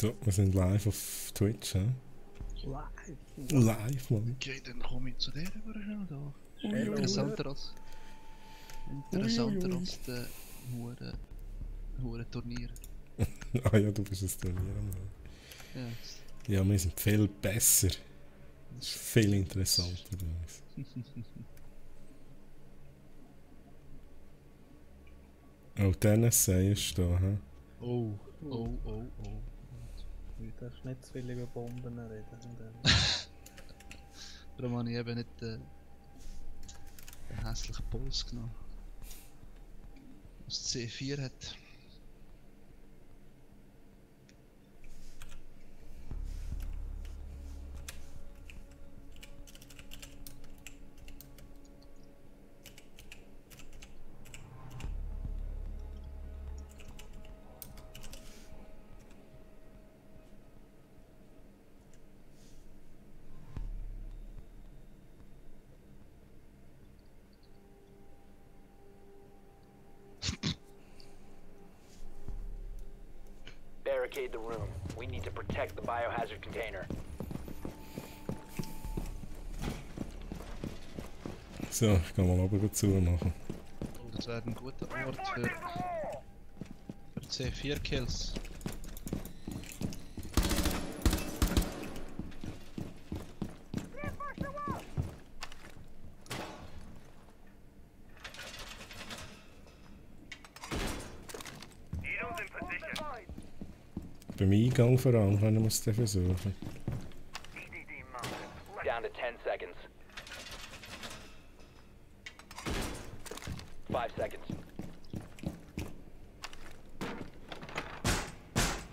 So, wir sind live auf Twitch, hä? Live, Mann. Okay, dann komme ich zu der schnell da. Ui, Interessanter als der hure Turnier. Ah ja, du bist ein Turnier. Ja. Ja, wir sind viel besser. Das ist viel interessanter bei uns. Oh, Dennis sagst du da, hä? Oh. Du darfst nicht zu viel über Bomben reden. Darum habe ich eben nicht den hässlichen Puls genommen. Was C4 hat. Barricade the room. We need to protect the biohazard container. So, ich kann mal oben zu machen. Oh, das wäre ein guter Ort für C4 Kills. Beim Eingang vor allem können wir es dann versuchen. Down to 10 seconds. 5 seconds.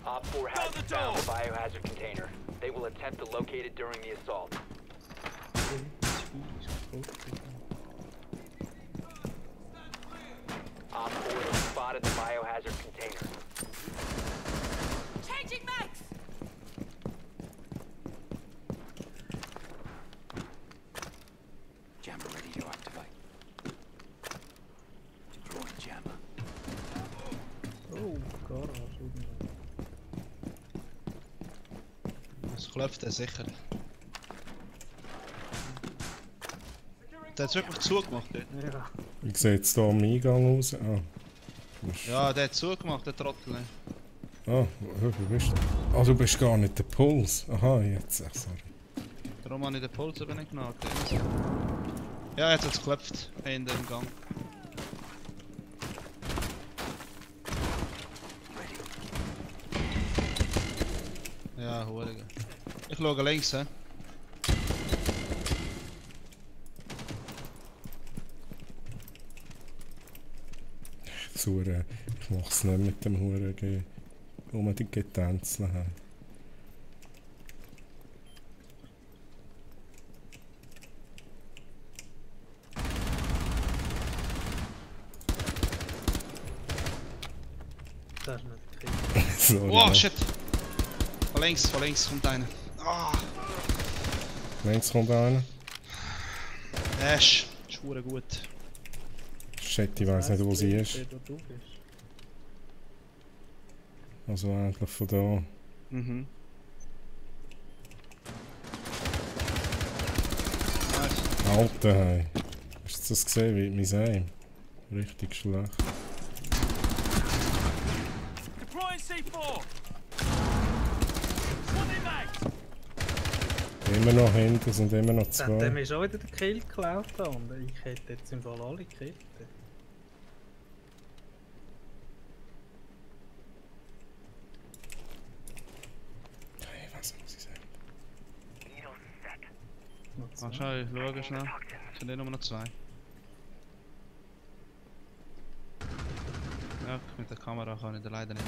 Op 4 has found the biohazard container. They will attempt to locate it during the assault. Op 4 has spotted the biohazard container. Changing mags! Jammer ready to activate. Deploying jammer. Oh, Garage. Das klopft er sicher. Der hat es wirklich zugemacht dort. Ja. Wie sieht es hier am Eingang aus? Ah. Ja, der hat zugemacht, der Trottel. Ah, wo bist du? Ah, du bist gar nicht der Puls. Aha, jetzt, ach, sorry. Darum habe ich den Puls eben nicht genommen. Ja, jetzt hat es geklopft, in dem Gang. Ja, Hure. Ich schaue links, hä? Ich mach's nicht mit dem Huren, wo wir die Getänzeln haben. Das ist nicht Sorry, Oh ne? shit! Von links kommt einer. Ah! Links kommt einer. Ash! Ist hure gut. Shit, ich weiss nicht, wo sie ist. Wo du bist. Also eigentlich von da. Mhm. Alter, hey. Hast du das gesehen, wie mein Aim? Richtig schlecht. Deploying C4! Swapping mags! Immer noch hinten, sind immer noch Dann haben zwei. wir schon wieder den Kill geklaut. Und ich hätte jetzt im Fall alle gekillt. Hey, was muss ich sagen? Ah, schau, ich schaue schnell. Es sind nur noch zwei. Ja, mit der Kamera kann ich da leider nicht.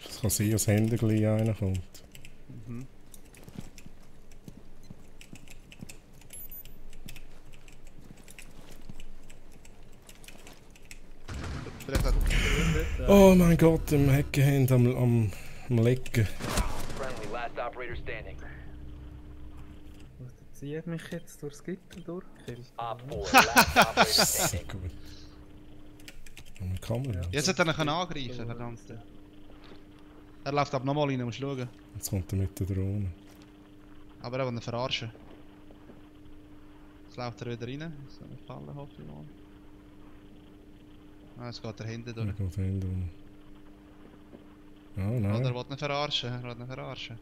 Es kann sein, dass hinten gleich einer kommt. Mhm. Oh, Oh mein Gott, im Heckenhand am Lecken. Friendly, last operator standing. Was zieht mich jetzt durchs Gitter durch? Op 4, last operator Sehr standing. gut. Eine Kamera. Jetzt hätte er ihn angreifen, verdammt. Er läuft ab nochmal rein, musst du schauen. Jetzt kommt er mit der Drohne. Aber er will ihn verarschen. Jetzt läuft er wieder rein. So eine Falle hoffe ich mal. Ah, jetzt geht er hinten durch. Da geht er hinten. Oh Oder er nein. will ihn verarschen. Er will ihn verarschen.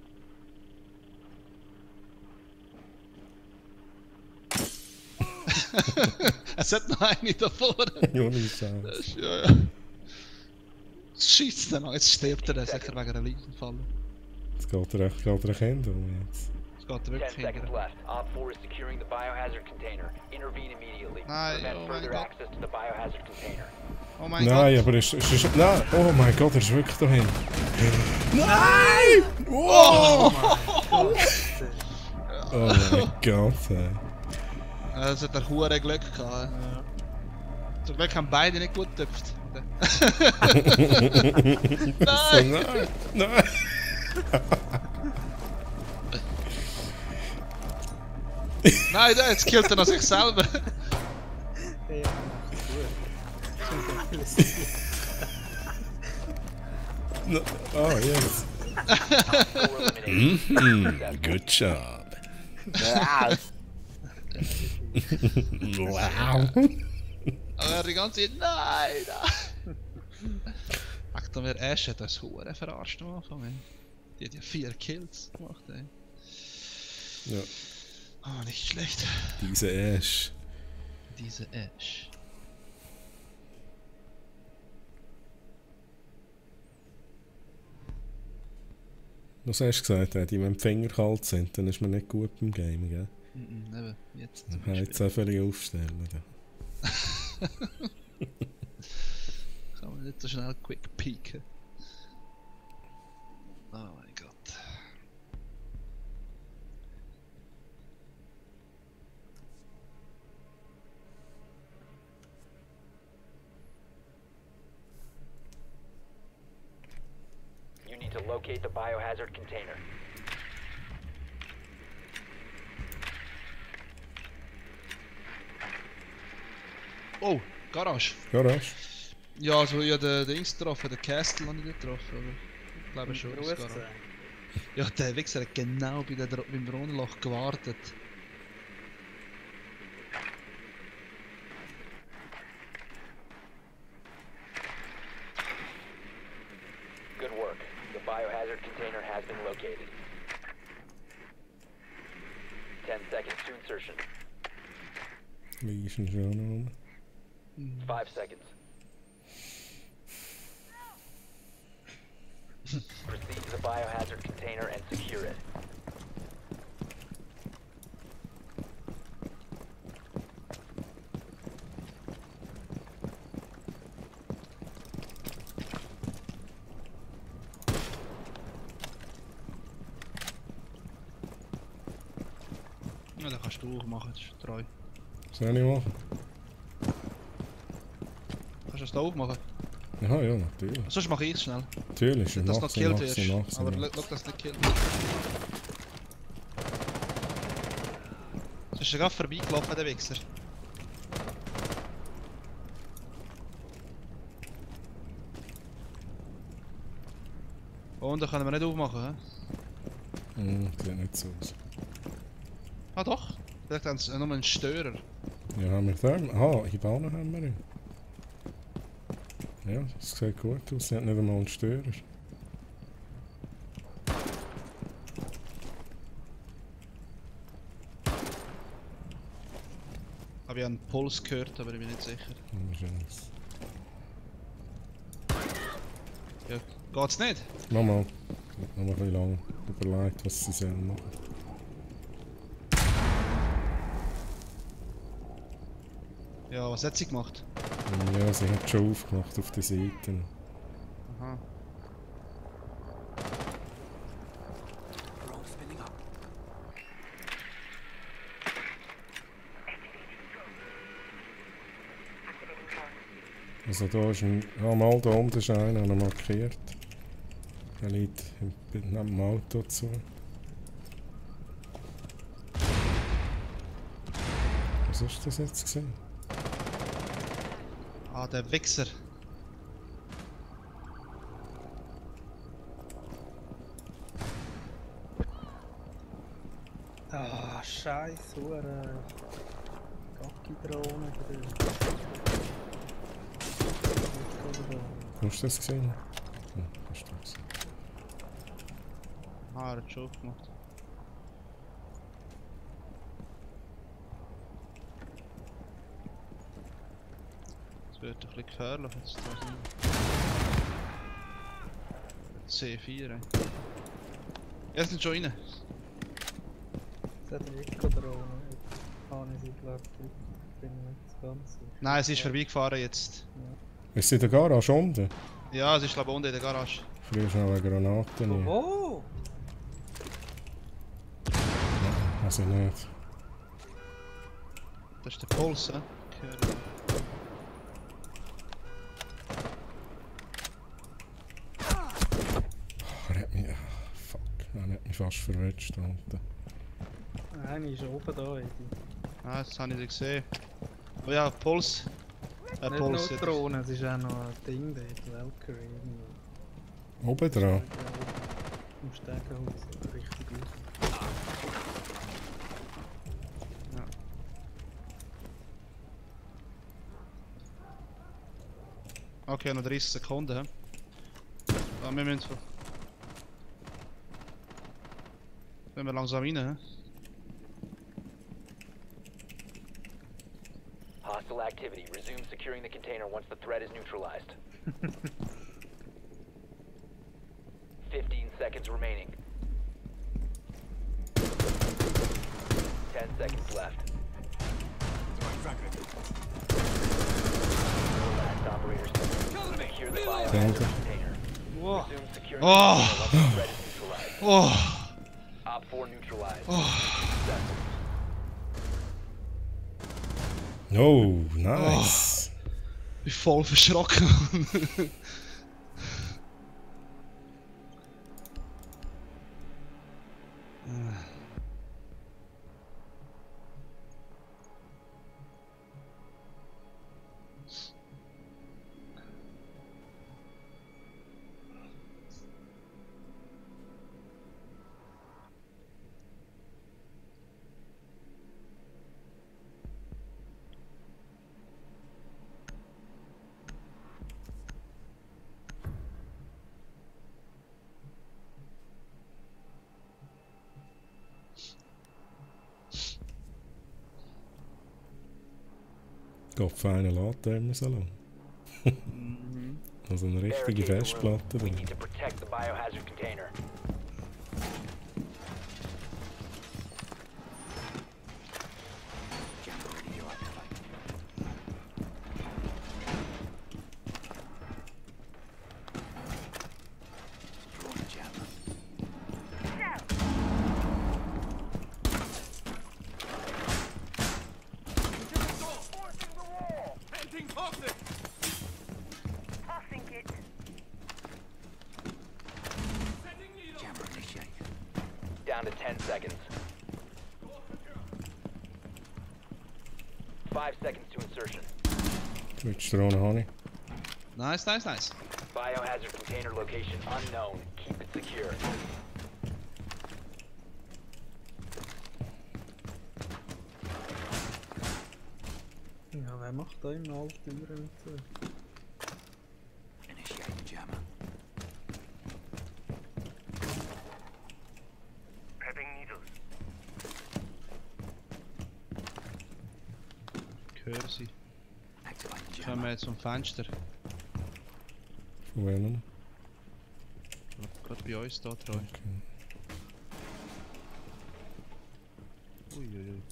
Es hat noch eine da vorne. Ohne Scheiß. Ja, ja. Scheiße, dann jetzt stirbt er sicher wegen einer Leisenfalle. Jetzt geht er echt hinten jetzt. Jetzt geht er 10 wirklich seconds hinten. left. Op 4 is securing the biohazard container. Intervene immediately. Nein, Prevent oh mein further Gott. access to the biohazard container. Oh mein Nein, Gott. aber ist nein! Oh mein Gott, er ist wirklich da hinten. Nein! Oh! Oh mein Gott, ey. Es hat ein hure Glück gehabt. Zum Glück haben beide nicht gut getöpft. So, nein! Nein! Nein, jetzt killt er noch sich selber. Ja, gut. No. Oh, yes. 4 eliminated. Good job. Wow. Aber er die ganze Zeit, nein, nein. Ach, da wäre Ash hat das hure verarscht am Anfang, ey. Die hat ja 4 Kills gemacht, ey. Ja, Ah, nicht schlecht. diese Ash. Diese Ash. Was hast du gesagt? Wenn die mit dem Finger kalt sind, dann ist man nicht gut beim Game, gell? Eben, jetzt zum Dann kann ich jetzt Beispiel. auch völlig aufstellen. Da. Kann man nicht so schnell quick peeken. Oh mein Gott. You need to locate the biohazard container. Oh, Garage. Garage. Ja, also ich habe den Dings getroffen, den Castle habe ich nicht getroffen, aber ich glaube schon, das Garage. Ja, der Wichser hat genau bei beim Drohnenloch gewartet. Good work. The biohazard container has been located. 10 seconds to insertion. Wie ist denn schon noch? 5 seconds. Proceed to the biohazard container and secure it. Ja, das kannst du auch machen, das ist treu. Soll ich machen? Kannst du das da aufmachen? Ja, ja, natürlich. Sonst mache ich es schnell. Natürlich, Dass du noch gekillt wirst. Aber ja. schau, dass du nicht gekillt wirst. Ist er gerade vorbeigelaufen, der Wichser. Und da können wir nicht aufmachen, hä? Sieht nicht so aus. Ah doch, vielleicht haben sie nur einen Störer. Ja, haben wir da? Ah, Hibana haben wir ihn. Ja, das sieht gut aus. Sie hat nicht einmal einen Störer. Habe ich einen Puls gehört, aber ich bin nicht sicher. Oh, Scheiße. Ja, geht's nicht? Mama, noch mal ein bisschen lang überlegt, was sie sollen machen. Ja, was hat sie gemacht? Ja, sie hat schon aufgemacht auf den Seiten. Aha. Also da ist ein... Ja, mal da oben ist einer, der markiert. Der liegt neben dem Auto zu. Was ist das jetzt gewesen? Ah, der Wichser. Ah, scheiße, Hure. Gacki-Drohne drin. Hast du das gesehen? Ja, hast du gesehen. Ah, er hat schon gemacht. Das wird ein bisschen gefährlich jetzt. C4. Ja, sind schon rein. Das hat eine Eco-Drohne. Jetzt kann ich sie, glaube ich, bin nicht ganz sicher. Nein, sie ist vorbeigefahren jetzt. Ist sie in der Garage unten? Ja, sie ist glaube ich unten in der Garage. Früher schon eine Granate. Von Nie. wo? Also nicht. Das ist der Puls, hä? Er hat mich... Fuck. Er hat mich fast verwetscht da unten. Eine ist oben da. Ah, das habe ich nicht gesehen. Oh ja, Puls. Nicht Puls. nur Drohne, es ist auch noch ein Ding dort, Valkyrie irgendwo. Oben dran? Im Stegenhaus, richtig gut. Okay, noch 30 Sekunden, hä? Ah, wir müssen... Wenn wir langsam rein, hä? Hostile activity. Resume securing the container once the threat is neutralized. 15 seconds remaining. 10 seconds left. Last operator standing. Secure the biohazard Danke. container. Wow. Resume securing Oh. the container once the threat is neutralized. Oh! Op 4 neutralized. Oh! Successful. Oh, nice. Ich bin voll verschrocken. Gott, feiner Latte im Salon. Also eine richtige Barricade the room. Festplatte We drin. need to protect the biohazard container. Planting toxic! Sending needle! Down to 10 seconds. 5 seconds to insertion. Twitch-Drohne habe ich. Nice, nice, nice. Biohazard container location unknown. Keep it secure. Ja, wer macht da immer alle Türen und so? Ich höre sie. Kommen wir jetzt zum Fenster. Von wem? Gerade bei uns da treu. Okay. Uiuiui.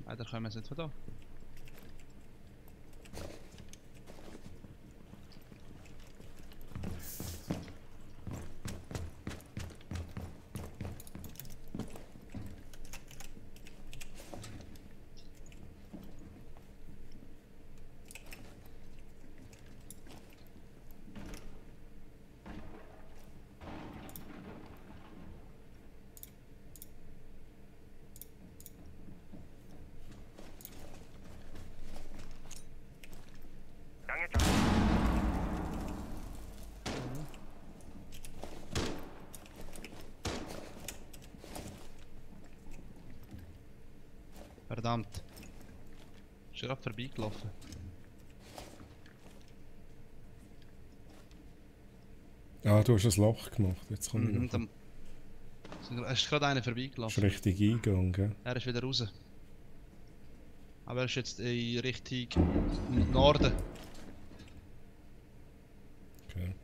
Ah, da kommen wir jetzt nicht von da. Verdammt. Ist gerade vorbeigelaufen. Ah, du hast ein Loch gemacht. Jetzt komme ich Mhm, noch. dann... Es ist gerade einer Das ist vorbeigelaufen. richtig Eingang, gell? Er ist wieder raus. Aber er ist jetzt in Richtung Norden. Okay.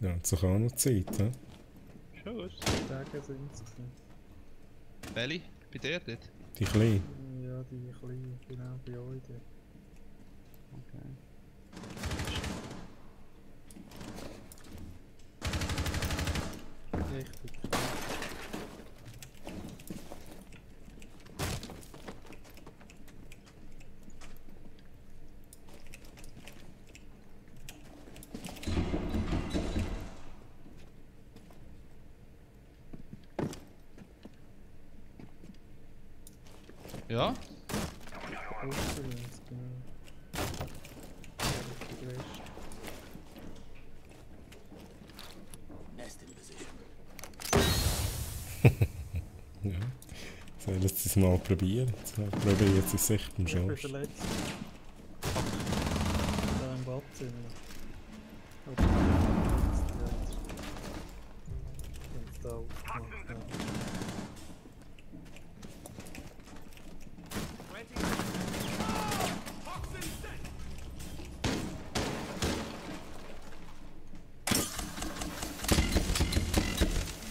Ja, hat sich auch noch Zeit, hä? Schon gut. Sagen sind es. Belly, bei dir dort? Die Kleine. Ja, die kleinen, genau bei euch dort. Okay. Richtig. Ja? Ausgerüstet, genau. Richtig West. Nest in position. Ja. Sollen sie es mal probieren? Probieren jetzt in Sicht am Ich bin Schorsch. verletzt. Da im Badzimmer. Oder verletzt, ja. Jetzt da aufgemacht, ja.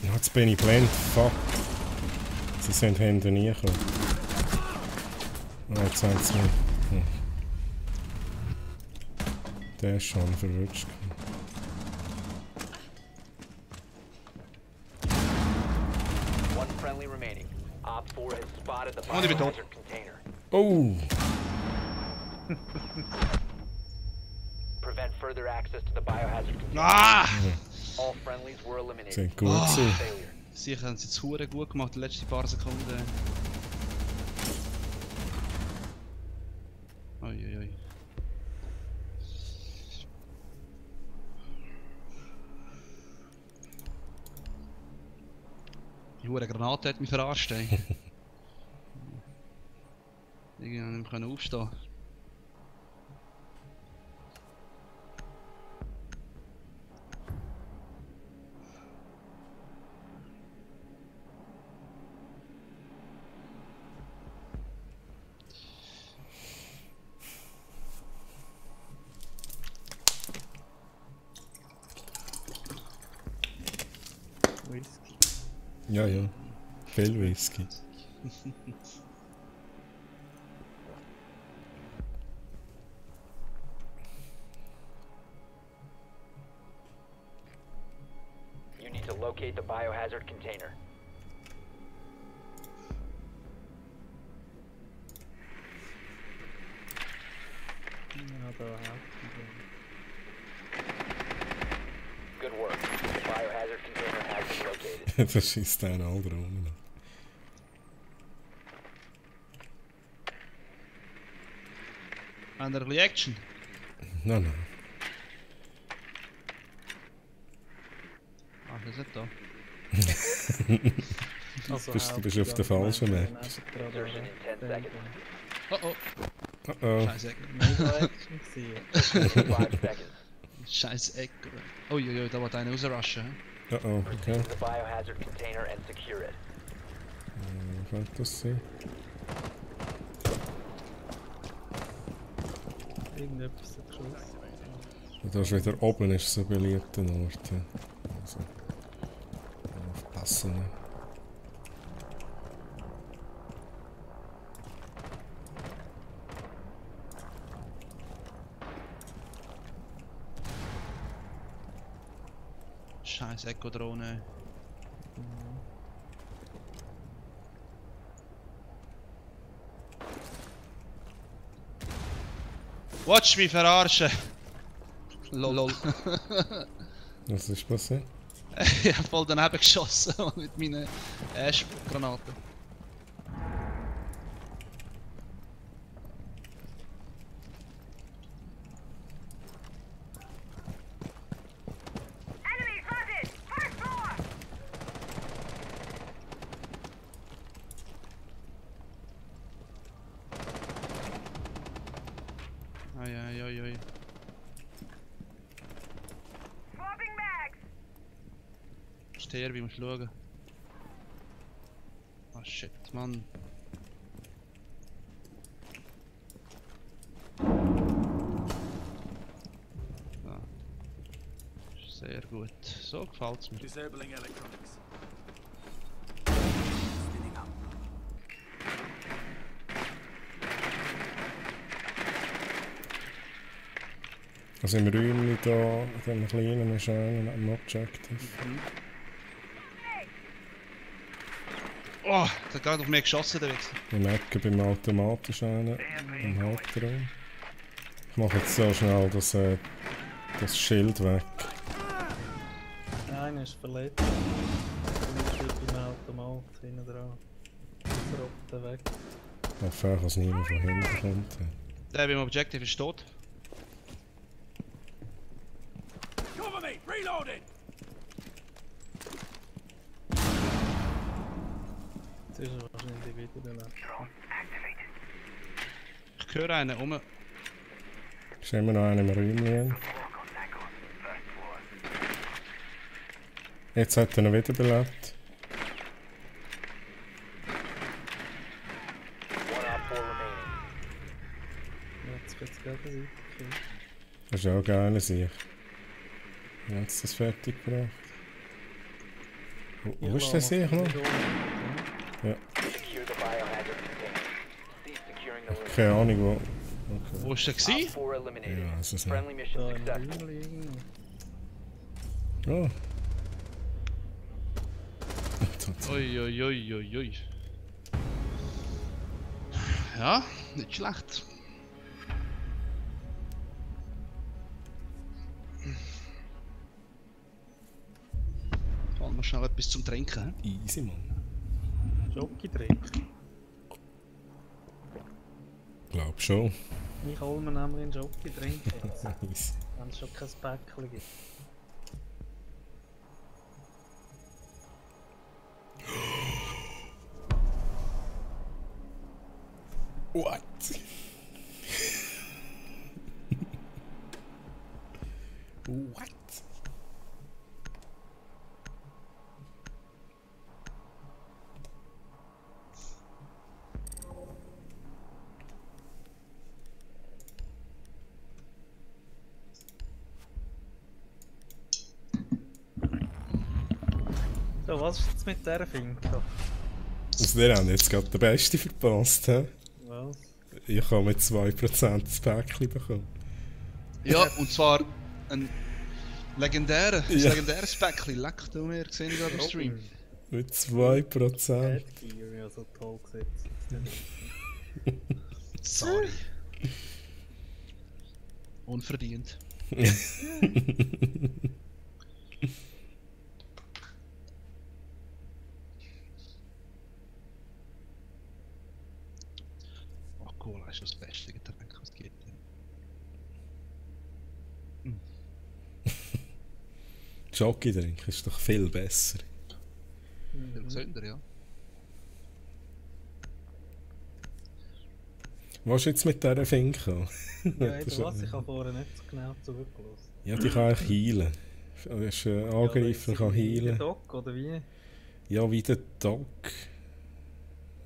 Ja, jetzt bin ich blind. Fuck. Sie sind hinter nie gekommen. Ah, jetzt haben sie mich. Hm. Der ist schon verrutscht. One friendly remaining. Op 4 has spotted the Oh, die wird tot. biohazard container. Oh! Prevent further access to the biohazard container. Ah! All friendlies were eliminated. Sind gut Ah. gewesen. Failure. Sicher haben sie jetzt hure gut gemacht, die letzten paar Sekunden. Uiuiui. Die hure Granate hat mich verarscht, ey. Irgendwie nicht mehr aufstehen. Whisky. Ja, ja. Viel Whisky. You need to locate the biohazard container. Ja, da helfen Good work. The biohazard container has been located. Das schießt einen alle rum. Haben wir ein bisschen Action? Nein, nein. Ach, das ist nicht da. Also Du bist auf der falschen Map. Insertion in 10 seconds. Oh oh. Oh oh. Scheiße Eck. Mega Action gewesen. 5 seconds. Scheiße Eck. Uiuiui, da wollte einer rausrushen. Hä? Oh oh, okay. To the biohazard container and secure it. Könnte das sein? Irgendetwas hat geschossen. Und da ist wieder oben ist so ein beliebter Ort. Ja. Also, aufpassen. Scheiße Echo-Drohne. Watch mich verarschen! Lol. Was ist passiert? Ich hab voll daneben geschossen mit meinen Ash-Granaten. ist der, wie musst du schauen. Ah shit, Mann. Ah. Sehr gut. So gefällt's mir. Disabling electronics. Spinning up. Also im Räumchen da, in diesem kleinen, schönen, am Objective. Oh, der hat gerade auf mich geschossen, der Wichser. Im Ecken beim automatischen, im Hauptraum. Ich mache jetzt so schnell das Schild weg. Einer ist verletzt. Der steht beim Automat hinten dran. Der weg. Ich hoffe, dass niemand von hinten kommt. Der beim Objective ist tot. Cover me! Reloading! Jetzt ist er wahrscheinlich wieder der Letzte. Ich höre einen um. Ist immer noch einer im Räumchen. Jetzt hat er ihn wiederbelebt. Jetzt geht es gerade weiter. Das ist auch geil, sich. Wie hat es das fertig gebracht? Wo ist der sich noch? Ja. Secure the biohazard container. Cease securing the room. Keine Ahnung wo. Wo Okay. ist der gsi? Op 4 eliminated. Ja, es ist nicht. Friendly mission Da im successful. Räumchen irgendwo. Oh. Ui. Ja, nicht schlecht. Holen wir schnell etwas zum Trinken. Easy, Mann. Schoki trinken. Glaub schon. Ich hole mir nämlich einen Schoki trinken. Easy. Wenn es schon kein Päckchen gibt. What? What? So, was ist jetzt mit dieser Finke? Also, der hat jetzt gerade den Besten verpasst, hä? Was? Ich habe mit 2% das Päckchen bekommen. Ja, und zwar ein legendäres Päckchen. Leck du mir, gesehen ich gerade im Stream. Mit 2%. Headgear, ja, so toll gesetzt. Sorry. Unverdient. Oh, Cola ist das beste Getränk, was es gibt. Jockey trinken ist doch viel besser. Viel gesünder, ja. Was ist jetzt mit dieser Finke? Ja, eben was, ich habe vorher nicht so genau zugelassen. Ja, die kann eigentlich heilen. Das ist ein Angreifer, kann Wie heilen. Doc, oder wie? Ja, wie der Doc.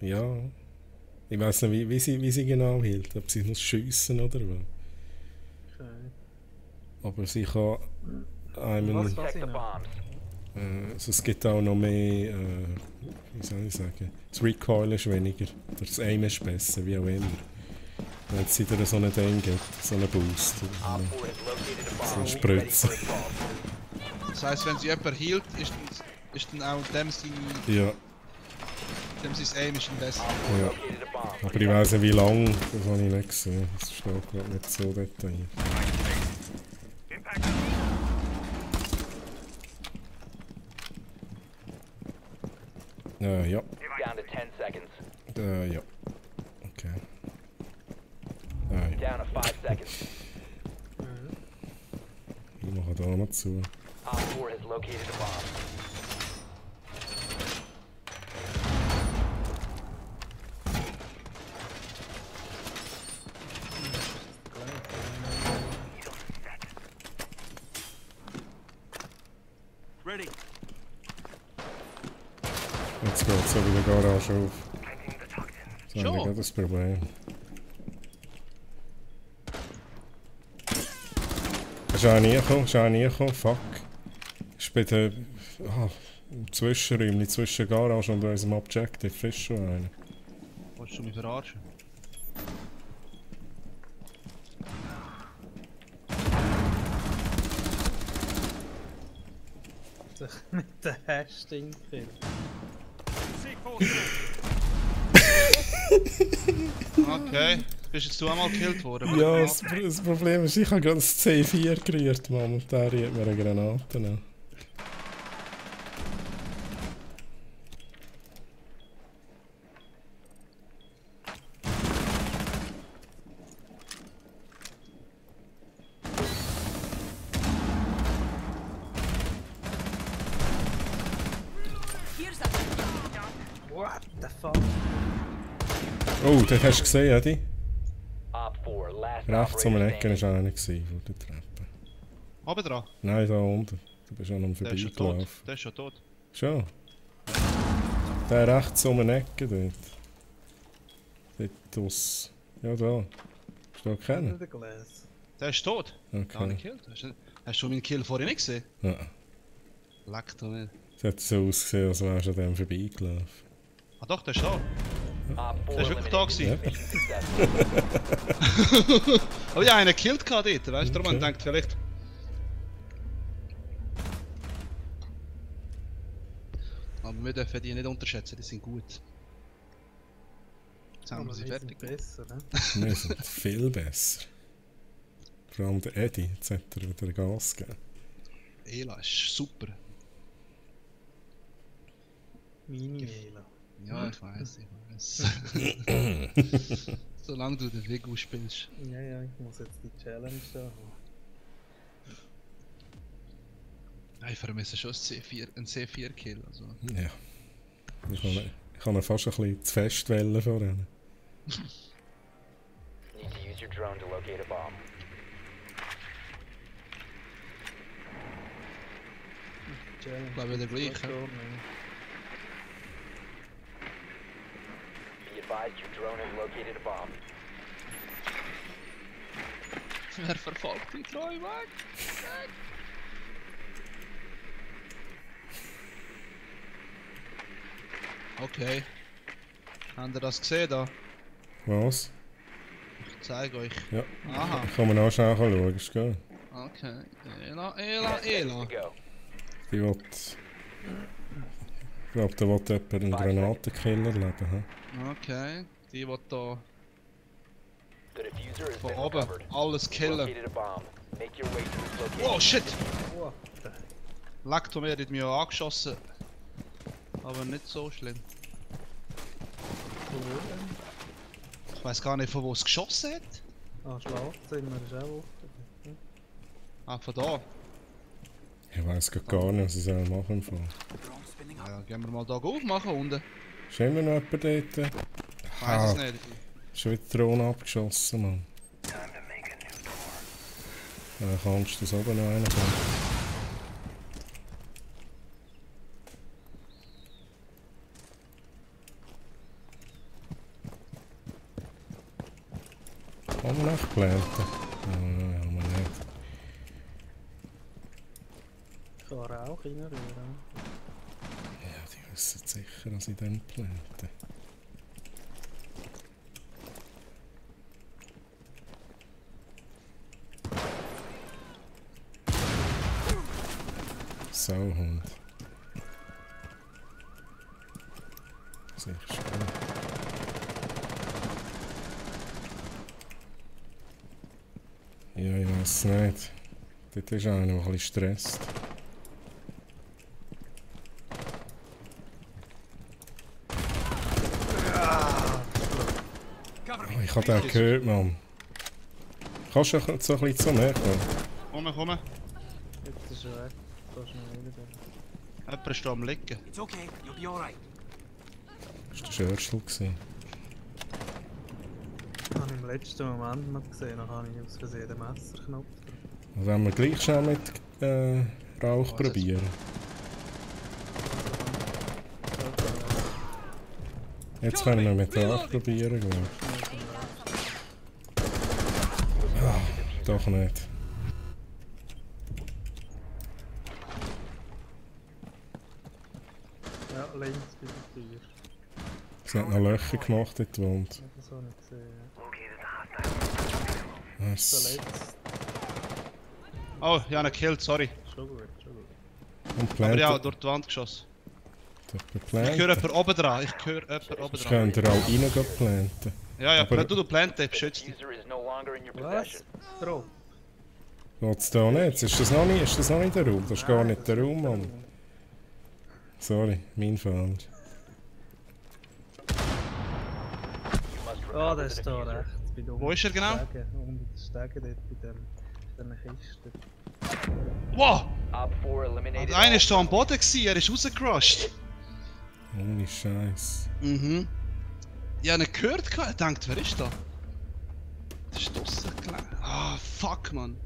Ja. Ich weiß nicht, wie sie genau hielt. Ob sie muss schiessen oder was. Okay. Aber sie kann einem. Was? Protect the noch? bombs. Also es gibt auch noch mehr. Wie soll ich sagen? Das Recoil ist weniger. Oder das Aim ist besser, wie auch immer. Wenn es wieder so ein Ding gibt, so einen Boost. Op 4 has located a So bomb. eine Be ready Spritze. for assault. Das heisst, wenn sie jemand hielt, ist dann auch dem sein Ja, Aim ist am besten. ja. Located a bomb. Aber ich weiss nicht wie lange, das habe ich nicht gesehen. Das steht gerade nicht so detailliert. Ja. Down to 10 seconds. Ja. Okay. Ja. Down to 5 seconds. Ich mache da noch zu. Op 4 has located a bomb. Ready. Jetzt geht so wie der Garage auf. So, Schon? ich habe das Problem. Ist auch nie gekommen, fuck. Ist bei der... im Zwischenräumchen zwischen Garage und unserem Objective ist schon einer. Wolltest du mich verarschen? Sich mit den Hashtag-Kill. Okay. Bist jetzt du einmal gekillt worden? Ja, das Problem ist, ich habe gerade das C4 gerührt, Mann, und der rührt mir eine Granate an. What the fuck? Oh, das hast du gesehen, Eddie? Op 4, last Rechts um operator eine Ecke war standing. einer vor der Treppe. Oben dran. Nein, da unten. Du bist an ihm Der ist schon tot. vorbeigelaufen. Der ist schon tot. Schon? Der rechts um eine Ecke dort. Dort aus... Ja, da. Hast du da kennen? Under the glass. Der ist tot. Gar Okay. nicht gekillt. Hast du meinen Kill vorhin nicht gesehen? Ja. Leck doch nicht. Es hat so ausgesehen, als wärst du an dem vorbeigelaufen. Ah doch, der ist da. Op 4 Der ist wirklich da eliminated. gewesen. Mission successful. Aber ja, einen gekillt dort, weißt du? Darum Okay. man denkt vielleicht... Aber wir dürfen die nicht unterschätzen, die sind gut. Jetzt haben wir Aber sie wir sind fertig. besser, ne? Wir sind viel besser. Vor allem der Eddie, jetzt hat er wieder Gas gegeben. Ela ist super. Mini-Ela. Ja, ich weiß. Solange du den Weg spielst. Ja, ja, ich muss jetzt die Challenge da haben. Nein, ich vermisse schon einen C4-Kill. Also. Ja. Ich kann ihn fast ein bisschen zu fest wählen von ihnen. Need to use your drone to locate a bomb. Challenge. Ich glaube, der gleiche. Be advised your drone has located a bomb. Wer verfolgt die treu weg? Okay. Habt ihr das gesehen da? Was? Ich zeige euch. Ja. Aha. Ich kann mir auch schnell schauen, ist gut. Okay. Ela. To go. Die will... Ich glaube, da will jemand einen Granatenkiller leben. Okay. Die wird da The diffuser has von been oben recovered. alles You killen. located a bomb. Make your way to its location. Oh shit! What the... Lektor mir hat mich auch angeschossen. Aber nicht so schlimm. Wo denn? Ich weiß gar nicht, von wo es geschossen hat. Ah, Schlafzimmer ist auch offen. Ah, von da. Ich weiss gar nicht, was ich machen soll im Fall. Ja, gehen wir mal da aufmachen unten. Ist immer noch jemand dort? Ich weiß Ah, es nicht. schon wieder die Drohne abgeschossen, Mann. Ja, kannst du das oben noch einen kommen? Kann man echt planten? Nein, haben wir nicht. Ich kann Rauch reinrühren. Ja, die wissen sicher, dass ich dann plante. Sauhund. Sicher schon. Ja, ich weiß nicht. Dort ist einer, der ein bisschen stresst. Oh, ich habe den gehört, Mann. Kannst du so ein bisschen zu mir kommen? Komm. Jetzt ist er weg. Kannst du noch wieder. Jemand ist da am Liegen. It's okay. You'll be alright. Das war der Schörschel gewesen. Das habe ich im letzten Moment noch gesehen. Dann habe ich aus Versehen den Messerknopf gedrückt. Und wenn wir gleich schnell mit Rauch Was probieren. Okay. Jetzt können wir mit der probieren, glaube ich. Ah, doch nicht. Ja, links bei der Tür. Sie hat noch Löcher gemacht in die Wand. Ich habe das auch nicht gesehen. Was? Der letzte. Oh, ich habe ihn gekillt, sorry. Schon gut, schon gut. Und Aber ja, Plant. durch die Wand geschossen. Ich höre Plant. jemanden oben dran. Ich höre jemanden oben Das dran. könnt ihr auch reingehen planten. Ja, ja, aber- du planten, The beschützt dich. diffuser is no longer in your Was? possession. Drop. Geht's da nicht? Ist das noch nicht der Raum? Das ist gar nicht der Raum, Mann. Sorry, mein Fall. You must Ah, recover der the ist da diffuser. rechts. Bei den Wo ist er genau? Stegen, unter den Stegen dort bei dieser Kiste. Wow! Op 4 eliminated. Einer all ist da am Boden gewesen, er ist rausgerusht. Ohne Scheiß. Mhm. Ich habe ihn gehört, ich dachte, wer ist da? Das ist draussen gelegen. Ah, fuck, man.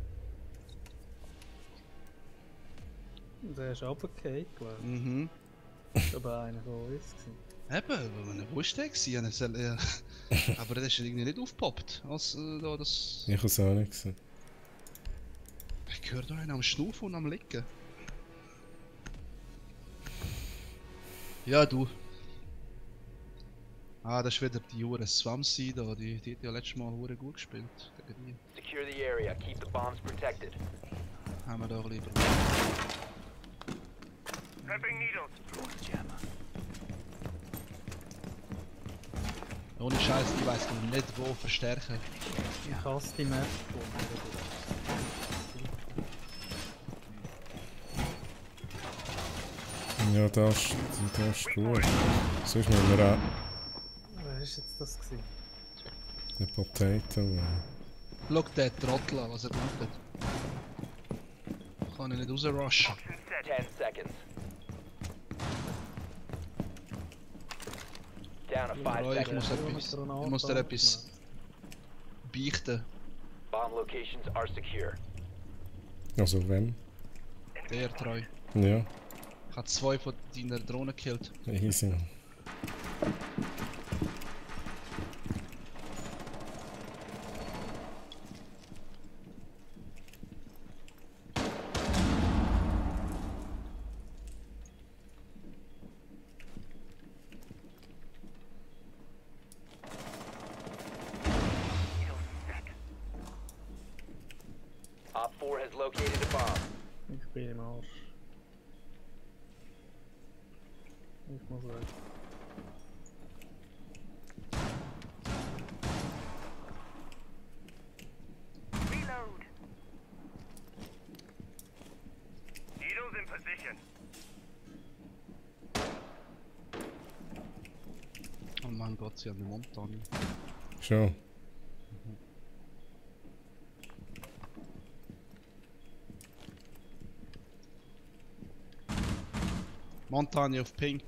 Der ist runtergefallen, glaube Mhm. ich. Das war aber einer von uns. Eben, wo ist der gewesen? Aber der ist irgendwie nicht aufgepoppt. Als, da, das... Ich habe es auch nicht gesehen. Ich höre da einen am Schnaufen und am Liegen. Ja, du. Ah, das ist wieder die Jure Swamsea da. Die hat ja letztes Mal hure gut gespielt. Gegen die. Secure the area. Keep the bombs protected. Haben wir doch lieber. Ohne Scheiß, ich weiß nicht wo verstärken. Ich hasse die Map. Ja, das ist gut. Sonst müssen wir auch Wer war jetzt das gewesen? eine Potato. Schau den Trottel an, was er gemacht hat. Kann ich nicht rausrushen. 10 seconds. Down to 5 Ja, ich seconds. muss dir etwas beichten. Bomb locations are secure. Also wenn? Der treu. Ja, Ich habe 2 von deiner Drohnen gekillt. easy. Op 4 has located a bomb. Ich bin im Arsch. Ich muss weg. Needles in position. Oh mein Gott, sie haben eine Montagne. Schon. Montagne auf Ping.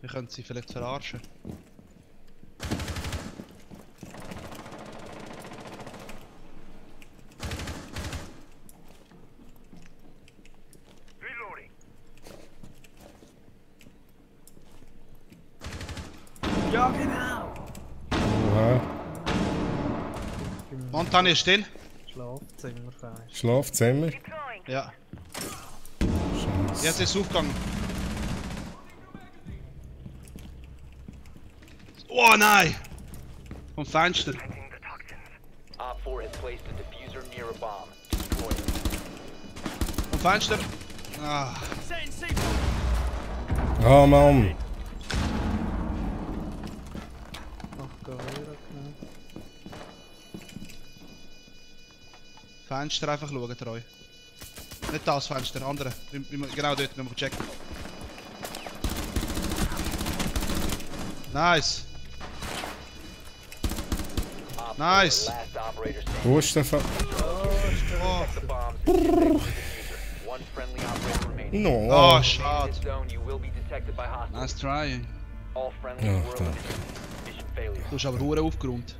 Wir können sie vielleicht verarschen. Reloading. Ja, genau! Oha. Im Montagne ist still? Schlafzimmer fest. Schlafzimmer? Ja. Scheiße. Jetzt ist es aufgegangen. Oh nein! Vom Fenster. Op 4 has placed a diffuser near a bomb. Destroy it. Vom Fenster. Ah. Setting C4. Ah, Mann! Ach, Gehörer genommen. Fenster einfach schauen, treu. Nicht das Fenster, andere. Genau dort, wenn wir checken. Nice! Op 4, Nice. last operator standing. Wo ist der Fall? Protect the bombs and disable the diffuser. One friendly operator remaining. No! Oh, In schade. this zone, you will be detected by hostiles. Nice try. All friendlies Ja, were da. eliminated. Mission failure. Du hast aber Hure aufgeräumt.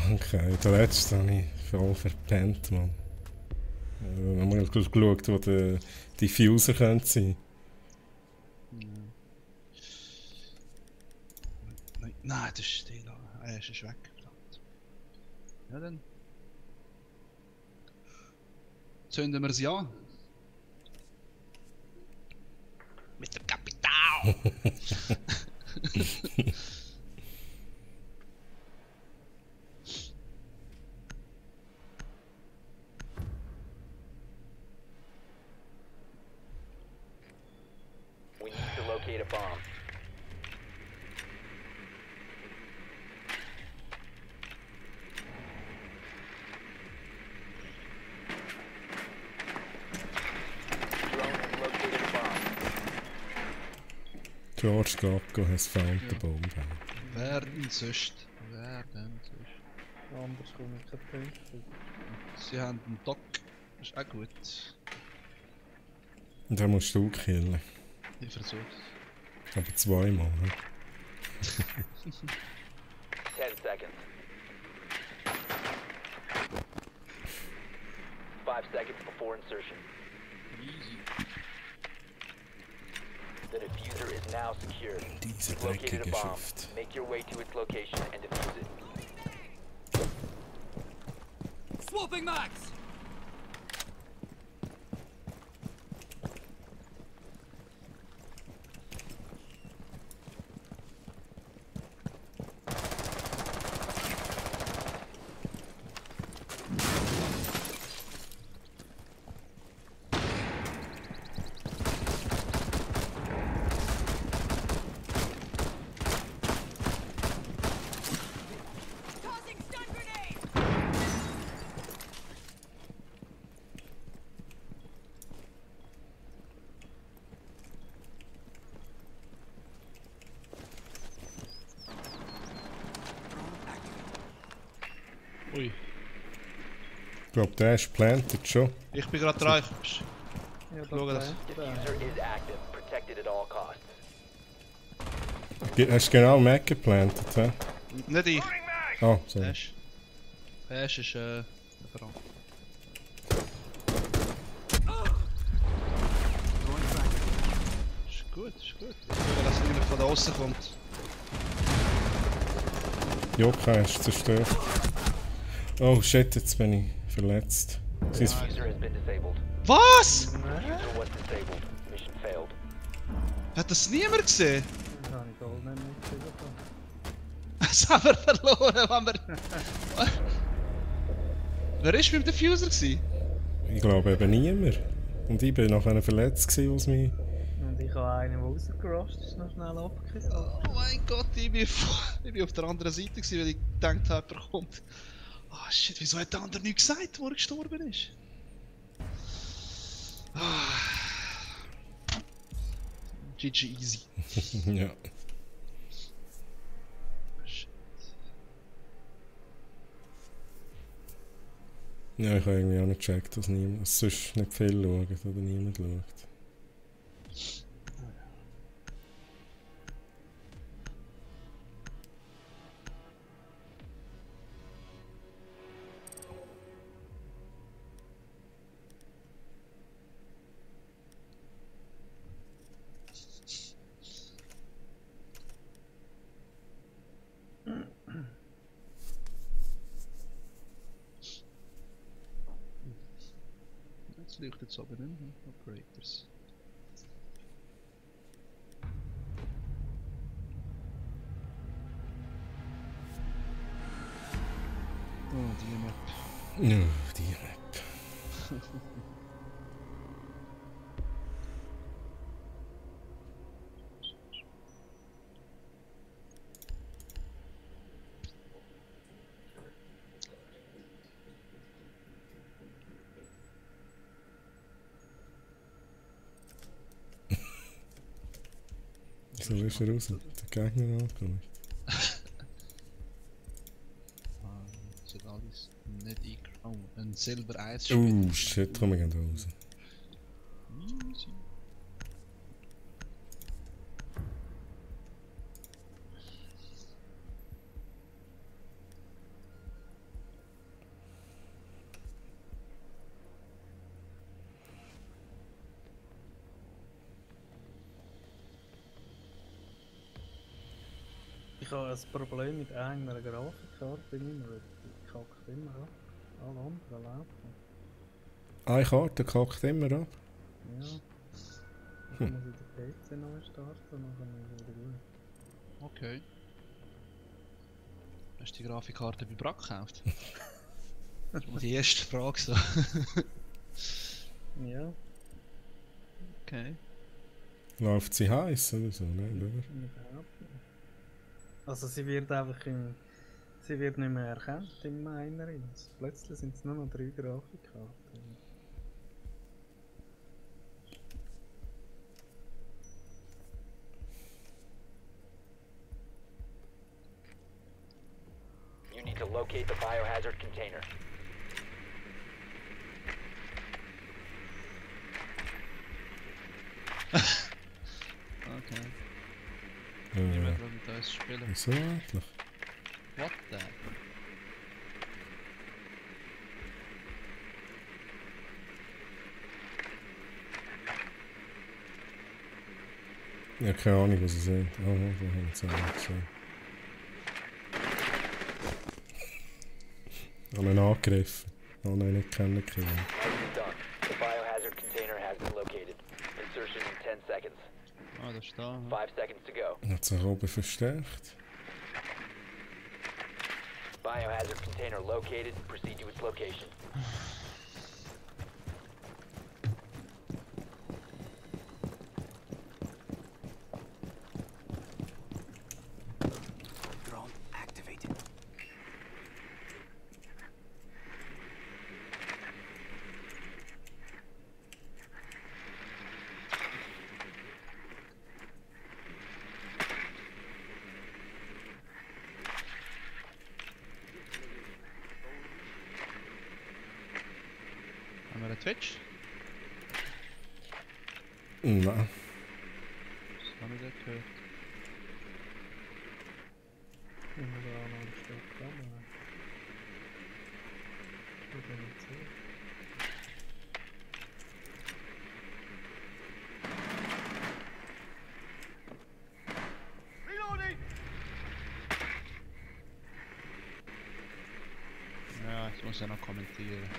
Danke. Der letzte habe ich voll verpennt, Mann. Ich habe mal geschaut, wo der Diffuser könnte sein. Nein, das ist still. Er ist weg. Verdammt. Ja dann. Zünden wir sie an. Mit dem Kapital! We need to locate a bomb. Drone has located a bomb. George Gacko has found the bomb. Wer denn sonst? Wer denn sonst? Anders komme ich kein Punkte. Sie haben einen Dock. Das ist auch gut. Und den musst du killen. Ich versuch's. Aber zweimal. Ne? 10 seconds. 5 seconds before insertion. Easy. The diffuser is now secured. Diese You've located a dreckige bomb. Schrift. Make your way to its location and defuse it. Swapping mags! Tossing stun grenade! Ui. Ich glaube, der ist planted schon. Ich bin gerade dran. Ja, Schau das. Diffuser is active. Protected at all costs. Hast du genau Mac geplantet, hä? Nicht ich. Oh, sorry. Ash. Ash ist Lieferant. Ist gut, ist gut. Ich will, dass niemand von da außen kommt. Joka hast du zerstört. Oh shit, jetzt bin ich verletzt. Sie ist Diffuser has been disabled. Was? Diffuser was disabled. Mission failed. Hat das niemand gesehen? Das habe ich Gold nicht mitbekommen. Das haben wir verloren, haben wir... Wer war beim Diffuser gewesen? ich glaube eben niemand. Und ich bin nachher verletzt gewesen, was mich... Und ich habe einen, der rausgerastet ist, noch schnell abgekriegt. Oh mein Gott, ich bin auf der anderen Seite gewesen, weil ich gedacht habe, er kommt. Ah shit, wieso hat der andere nichts gesagt, wo er gestorben ist? GG easy. ja. Shit. Ja, ich habe irgendwie auch nicht gecheckt, dass niemand... dass sonst nicht viel schaut oder niemand schaut. Jetzt leuchtet es oben in. Operators. Oh, die Map. Ja, die Map. Wieso ist er raus? Der Gegner angeschaut. Sind alles nicht eingegraut. Oh, ein Silber 1 Oh shit, komm, wir gehen raus. Easy. Ich habe ein Problem mit einer Grafikkarte immer, die kackt immer ab. Alle anderen laufen. Eine Karte kackt immer ab. Ja. Dann muss ich den PC neu starten und dann ist es wieder gut. Okay. Hast du die Grafikkarte bei Brack gekauft? Das ist mal die erste Frage so. Ja, Okay. Läuft sie heiß oder so, ne? Oder? überhaupt nicht. Also sie wird einfach sie wird nicht mehr erkannt im Miner. Plötzlich sind es nur noch 3 Grafikkarten. You need to locate the biohazard container. Okay. Niemand will mit uns spielen. Wieso eigentlich? What the? Ja, keine Ahnung, was sie sind. Oh, da haben sie auch gesehen. Ich habe ihn angegriffen. Ich habe ihn nicht kennengelernt. Nicely done. The biohazard container has been located. Insertion in 10 seconds. Ah, da ist da. 5 seconds to go. Er hat sich oben verstärkt. Biohazard container located. Proceed to its location. Drone activated. Haben wir einen Twitch? Nein. Das habe ich nicht gehört. Ich muss auch noch ein Stück Kamera. Ich bin nicht so. Ja, ich muss ja noch kommentieren.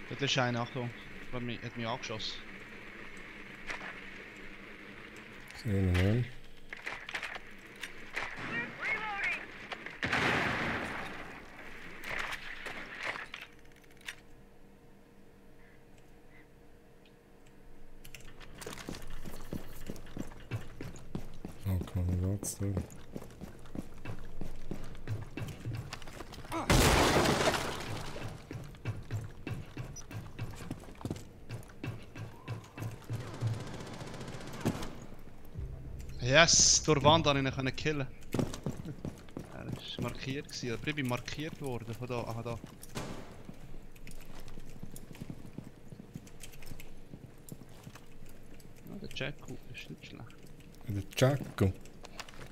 Dort ist einer, Achtung. Hat mich angeschossen. Sehen wir ihn. Oh, kann man das da? Yes, durch die Wand konnte ich ihn killen. Er war markiert, aber ich bin markiert worden von da. Aha, da. Ah, der Jacko ist nicht schlecht. Der Jacko.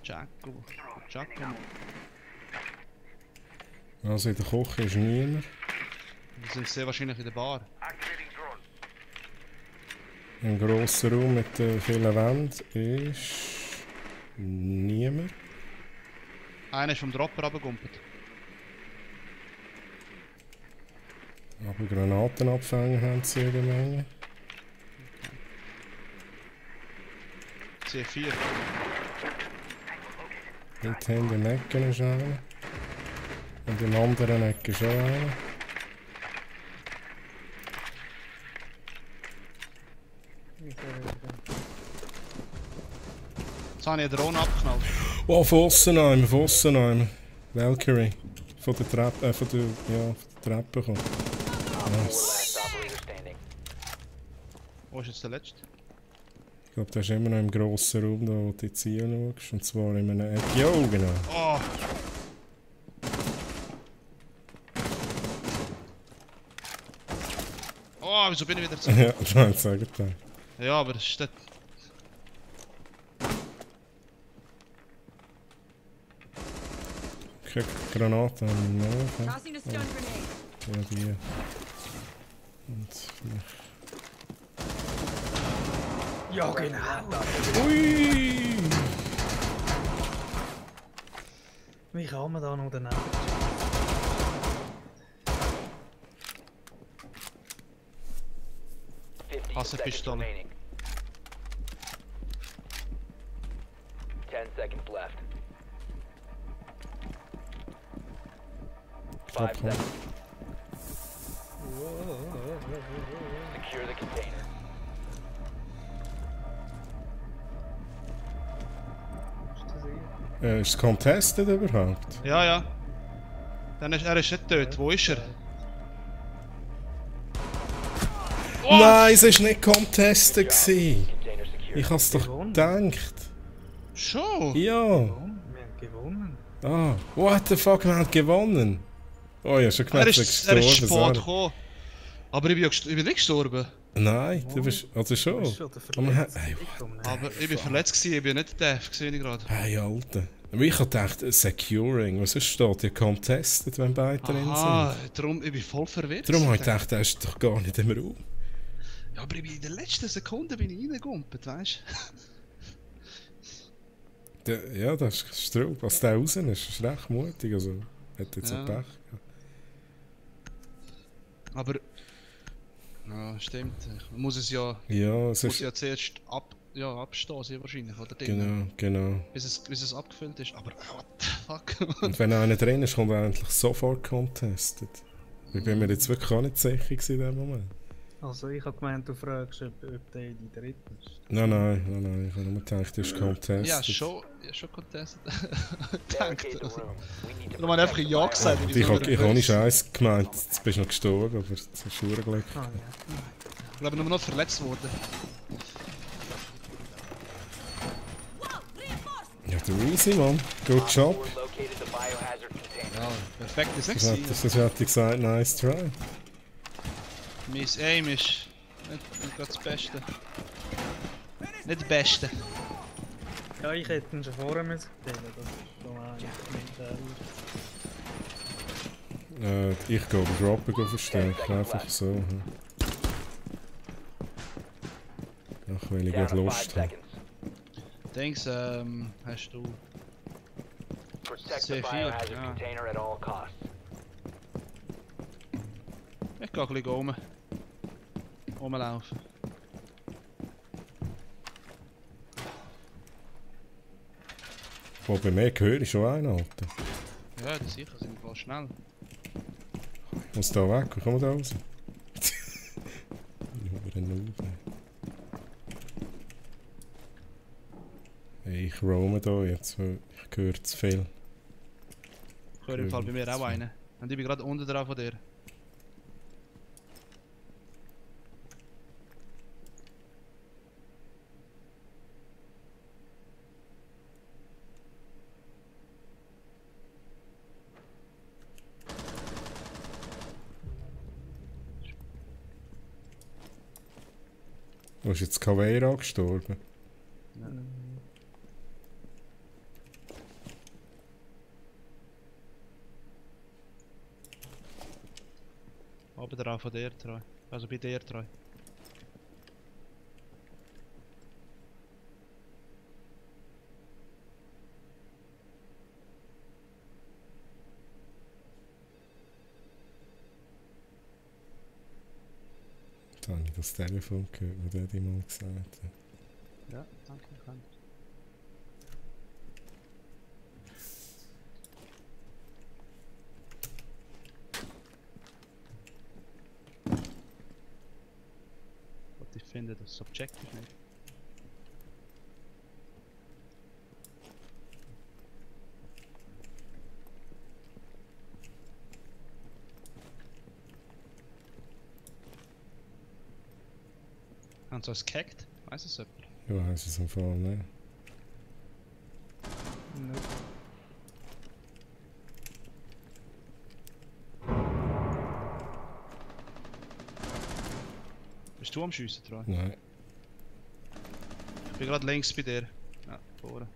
Jacko. Jacko. Also in der Küche ist niemand. Wir sind sehr wahrscheinlich in der Bar. Ein grosser Raum mit vielen Wänden ist niemand. Einer ist vom Dropper runtergegumpelt. Aber Granatenabfänger haben sie jede Menge. C4. Dort hinten in der Ecke ist einer. Und in der anderen Ecke ist auch einer. Jetzt habe ich eine Drohne abgeknallt. Oh, Fossenheim. Valkyrie. Von der Treppe, von der Treppe kommt. Last operator standing. Wo ist jetzt der letzte? Ich glaube, der ist immer noch im grossen Raum, da wo du jetzt hinschaust. Und zwar in einem Ecke. Jo, genau. Oh! Oh, wieso bin ich wieder zurück? Ja, das sage ich dir. Ja, aber das ist das. Keine Granaten haben wir noch. Tossing a stun grenade. Ja, die. Und Ja, genau. ui! Wie kann man da noch daneben? Hassenpistole. 10 seconds left. 5 Knapp, seconds. Secure the container. Ist das hier? Ist es contested überhaupt? Ja, ja. Dann ist, er ist nicht tot. Wo ist er? Oh! Nein, es war nicht contested. Gewesen. Container secure. Ich hab's doch Gewonnen. gedacht. Schon? Ja. Wir haben gewonnen. Ah, what the fuck, wir haben gewonnen. Oh ja, schon Er gemerkt, ist, dass er ich ist gestorben spät bin. gekommen. Aber ich bin nicht gestorben. Nein, du bist... Also Du schon. bist schon der Aber Verletzte. hey, Aber ich bin verletzt gewesen, ich bin nicht deaf, sehe ich gerade. hey, Alter. Aber ich hab gedacht, Securing, was ist steht ja contested, wenn beide drin Ah, sind. darum, ich bin voll verwirrt. Darum habe ich gedacht, der ist doch gar nicht im Raum. Ja, aber ich bin in der letzten Sekunde bin ich reingegumpelt, weißt Ja, das ist Straub. Als der raus ist, ist recht mutig. Also, hat jetzt Ja. auch Pech gehabt. du? Aber. Ja, stimmt. Man muss es ja, Ja, es muss ist... ja zuerst abstoßen wahrscheinlich, oder? Ding. Genau. Bis es abgefüllt ist. Aber what the fuck? Und wenn einer drin ist, kommt er eigentlich sofort contested. Ich bin mir jetzt wirklich auch nicht sicher gewesen in dem Moment. Also ich habe gemeint, du fragst, ob der in die dritten ist. Nein. Ich habe nur gedacht, das ist contested. Ja, schon contestet. Barricade Danke. the room. We need to Darum habe ich einfach protect the Ja bio- gesagt. weil Ich so habe nicht nervös- Scheiß gemeint, jetzt bist du noch gestorben, aber das ist schon Glück. Ah ja. Ich glaube, nur noch verletzt worden. Whoa, reinforced! Ja, du easy, Mann. Good job. Op 4 located the biohazard container. Ja, perfekt ist Das nicht hat gewesen. das hätte ich gesagt, nice try. Mein Aim ist nicht gerade das Beste. Nicht das Beste. Ja, ich hätte ihn schon vorher müssen stellen, das ist schon eigentlich nicht ehrlich. Ich gehe über Dropping verstärken, einfach so. hm. Ach, weil ich Down gerade to 5 Lust habe. seconds. Dings, hast du. Protect the Sehr viel, biohazard ja. container at all costs. Ich gehe ein bisschen rumlaufen. Wo bei mir höre ich schon einen, Alter. Ja, das sicher, sind wir voll schnell. Ich muss da weg, wie kommen wir da raus? Ich höre ihn auf. Hey, ich roame da jetzt, weil ich höre zu viel. Ich höre im Fall bei mir auch einen. Und ich bin gerade unten dran von dir. Wo ist jetzt Caveira gestorben? Oben dran von dir treu. Also bei dir treu. Da habe ich das Telefon gehört, wo der die mal gesagt hat. Ja, danke. Und ich finde das subjektiv nicht. Haben sie uns gehackt? Weiss es jemand? Ich weiß es im Fall nicht. Nicht. Bist du am Schiessen, Troy? Nein. Ich bin gerade links bei dir. Ja, vorne.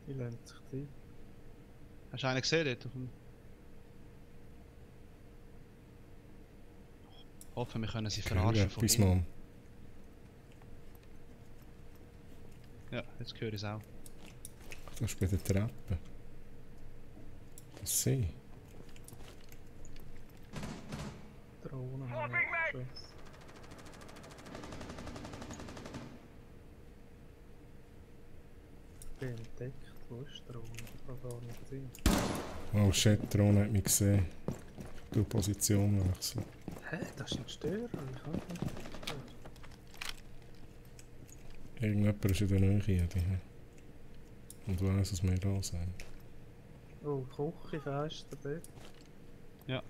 Wie lohnt sich die? Hast du einen gesehen dort? Auf dem... Hoffen wir können sie verarschen von Etwas, hinten. Mann. Ja, jetzt höre ich es auch. Das ist bei der Treppe. Das sie. Drohnen haben wir geschossen. Ich bin entdeckt. Wo ist die Drohne? Ich habe gar nicht gesehen. Oh shit, die Drohne hat mich gesehen. Du Position wechseln. Hä? Das ist ein Störer? Ich kann nicht. Irgendjemand ist in der Nähe hier. Und weiss, was wir da sind. Oh, Küchenfenster dort. Ja.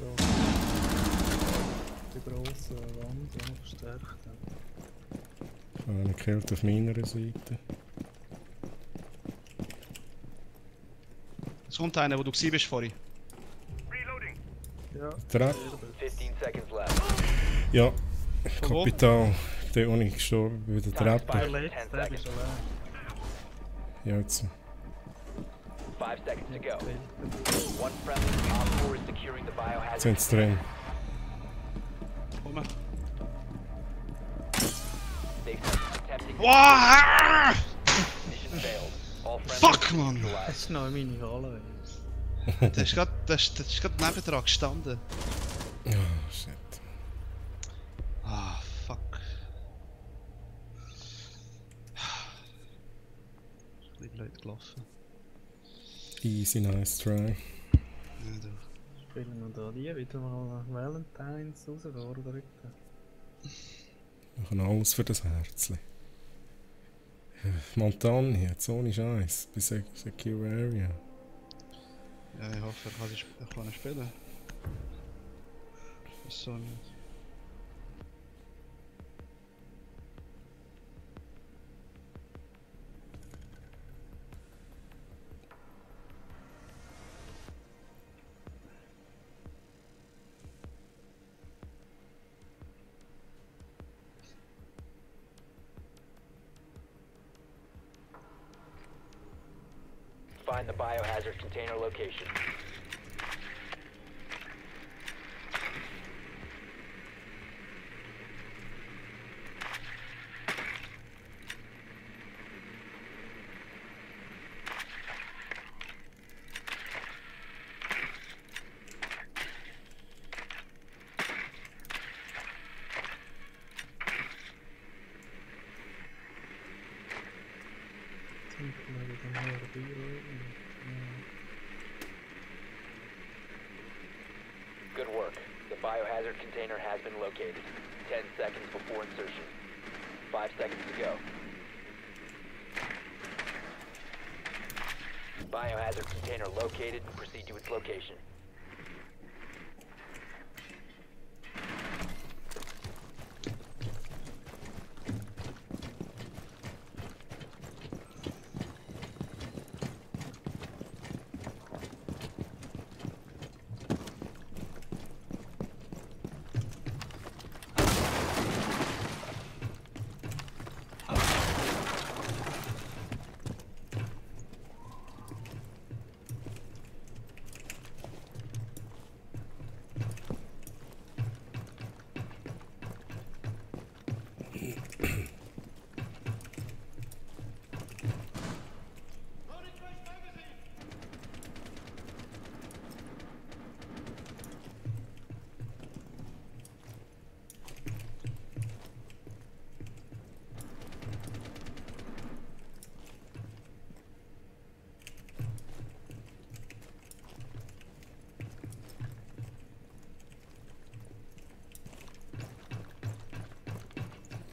Da. Die grosse Wand, die wir verstärkt haben. Einer killt auf meiner Seite. Es kommt einer, wo du gewesen bist vorhin. Ja, Treppe. 15 seconds left. Ja, Von wo? Kapital. Der ohne gestorben bei der der Treppe. letzte, der ist allein. Ja, jetzt. 5 seconds to go. One friendly Op 4 is securing the biohazard. Sind sie drin. Komm. They've attempting Wow! mission failed. All friendly Fuck, man! Das ist noch meine Halle. Der ist gerade nebendran gestanden. Oh, shit. Ah, fuck. Ist ein bisschen blöd gelaufen. Easy, nice try. Ja, du. Spielen wir da die wieder mal Valentines Herausforderungen. Machen alles für das Herzli. Montagne, jetzt ohne Scheiß. Bei Secure Area. Ja, ich hoffe, er kann spielen. So nicht. find the biohazard container location. Good work. The biohazard container has been located. 10 seconds before insertion. 5 seconds to go. Biohazard container located. Proceed to its location.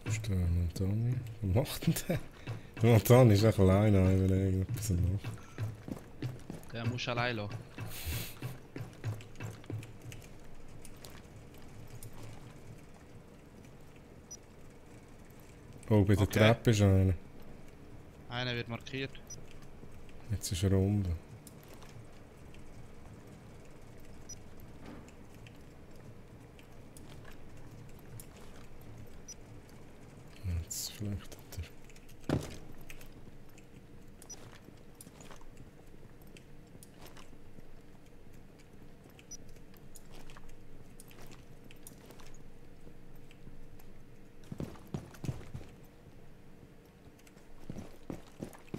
Ist der Montani? Was macht denn der? Der Montani ist echt alleine, wenn er irgendetwas macht. Der muss allein lassen. Oh, bei der Okay. Treppe ist einer. er wird markiert. Jetzt ist er unten. Jetzt flüchtet er.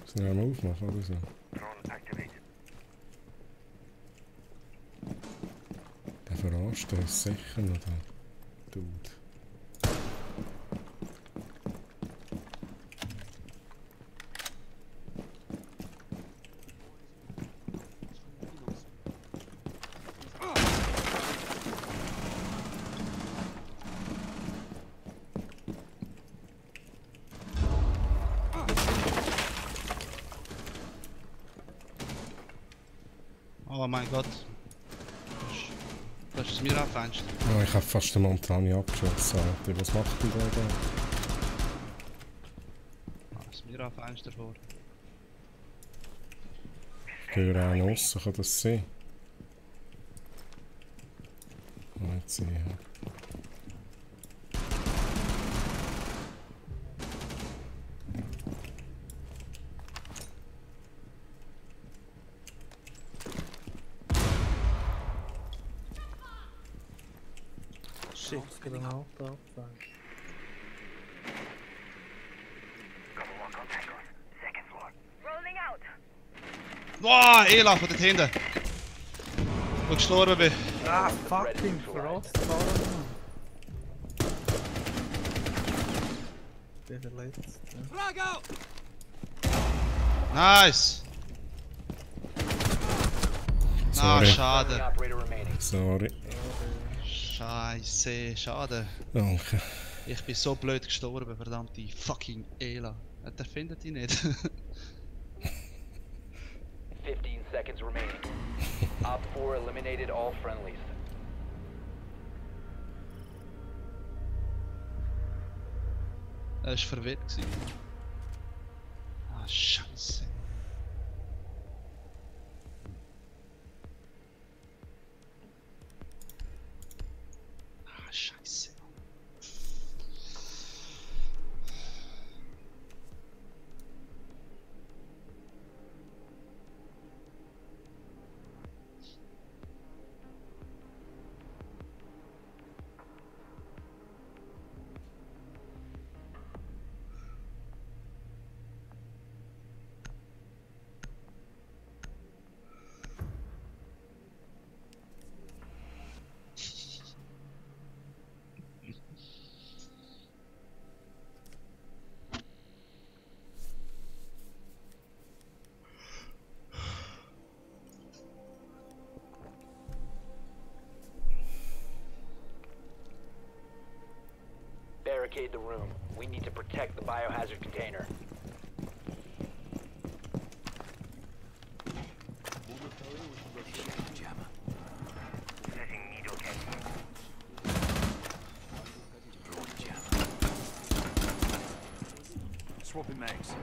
Sollen wir mal aufmachen oder so? Der verarscht uns sicher noch, der Dude. Oh mein Gott. Das ist das Mira-Fenster. Oh, ich habe fast den Montani abgeschossen. Alter. Was macht denn der da? Das Mira-Fenster vor. Ich höre einen raus, kann das sein? Oh, jetzt sehe ich. Shit, Granate abfangen. Rolling out. Boah, Ela von dort hinten. Wo ich gestorben bin. Ah, fucking Frostfallen. Bin verletzt. Ja. Nice! Ah, Sorry. schade. Friendly operator remaining. Sorry. Scheiße, schade. Danke. Ich bin so blöd gestorben, verdammte fucking Ela. Der findet ihn nicht. 15 seconds remaining. Op 4 eliminated all friendlies. Er war verwirrt. Ah, Scheiße. Ah, Scheiße. Barricade the room. We need to protect the biohazard container. Swapping mags.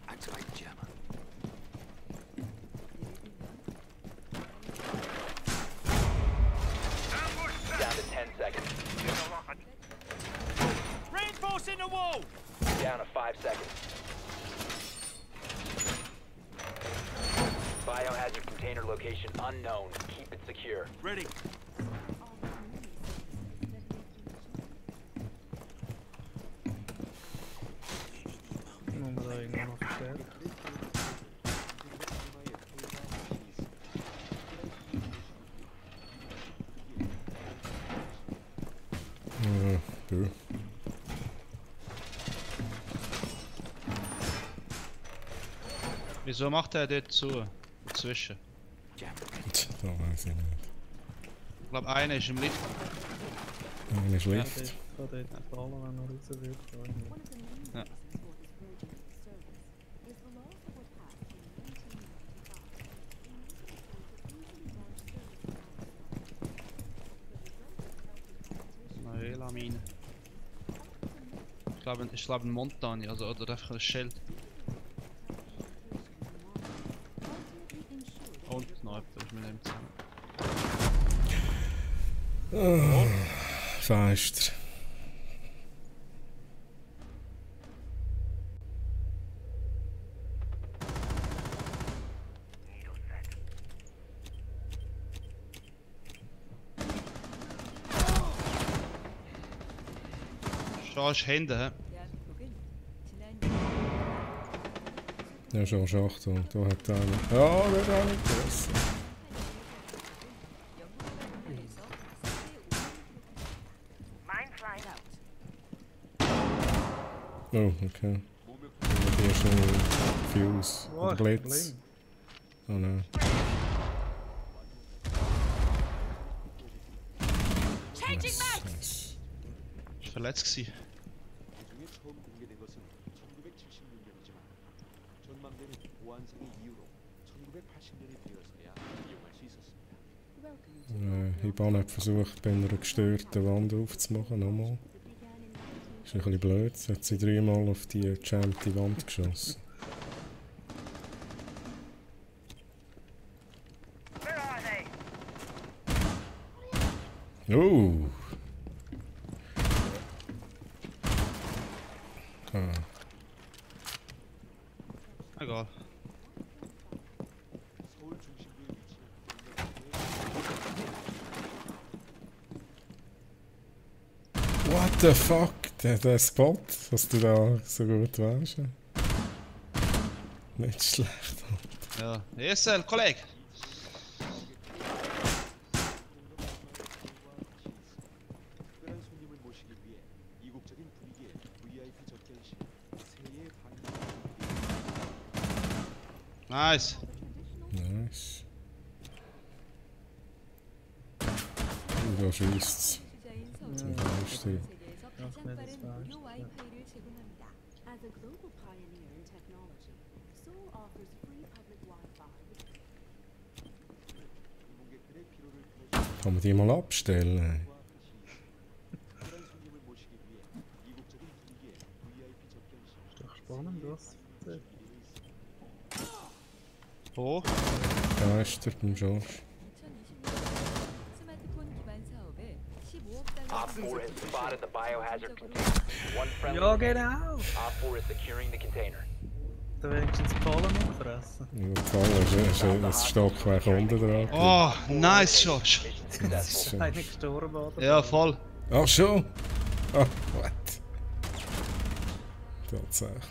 Activate jammer. Down to 10 seconds. Reinforcing the wall! Down to 5 seconds. Biohazard container location unknown. Keep it secure. Ready. Müssen wir da irgendwo noch verstärken? Du. Wieso macht er dort zu? Dazwischen. Da weiß ich nicht. Ich glaube, einer ist im Lift. Einer ist Ja, Lift. der kann dort fallen, wenn er raus wird. Ja. Ich glaube ein Montagne, also oder einfach ein Schild. Und noch etwas mit dem zusammen. Feister. Schau, ist hinten, hä? Ja, schon Achtung, da hat einer. Ja, der hat nicht gerissen. Mine flying out. Oh, okay. Hier ist ein Fuse. Oh, Oder Blitz. blind. Oh nein. Changing mag! Nice. Ist verletzt gewesen. 나중에 처음 공개된 것은 1976년이지만 전망대는 보안상의 이유로 1980년이 되어서야 이용할 수 있었습니다. Iban hat versucht, bei einer gestörten Wand aufzumachen. Nochmal. Ist ein bisschen blöd. Jetzt hat sie 3-mal auf die gejammte Wand geschossen. Where are they? Oh! Ah. Egal. 서울 중심부에 위치한 What the fuck? Der Spot, was du da so gut weißt. Nicht schlecht. Ja. ESL, Kollege! 특별한 손님을 모시기 위해 이국적인 분위기의 VIP 접견실 새해 방 Nice! Nice. Da schießt's. Feister. Ach, nicht das Fenster. As a global pioneer in technology, Seoul offers free public Wi-Fi with 방문객들의 피로를 풀어주는 Kann man die mal abstellen? 특별한 손님을 모시기 위해 이국적인 분위기의 VIP 접견실 Ist doch spannend, was? Wo? Feister beim George. Op 4 has spotted the biohazard container. One friendly Ja, remaining. genau! Op 4 is securing the container. Da wenigstens die Pollen auffressen. Ja, voll, ist ein Stockwerk unten dran. Oh, nice, Josh! Mission successful. Einer gestorben, oder? Ja, voll. Ach schon? Ah, what? Tatsächlich.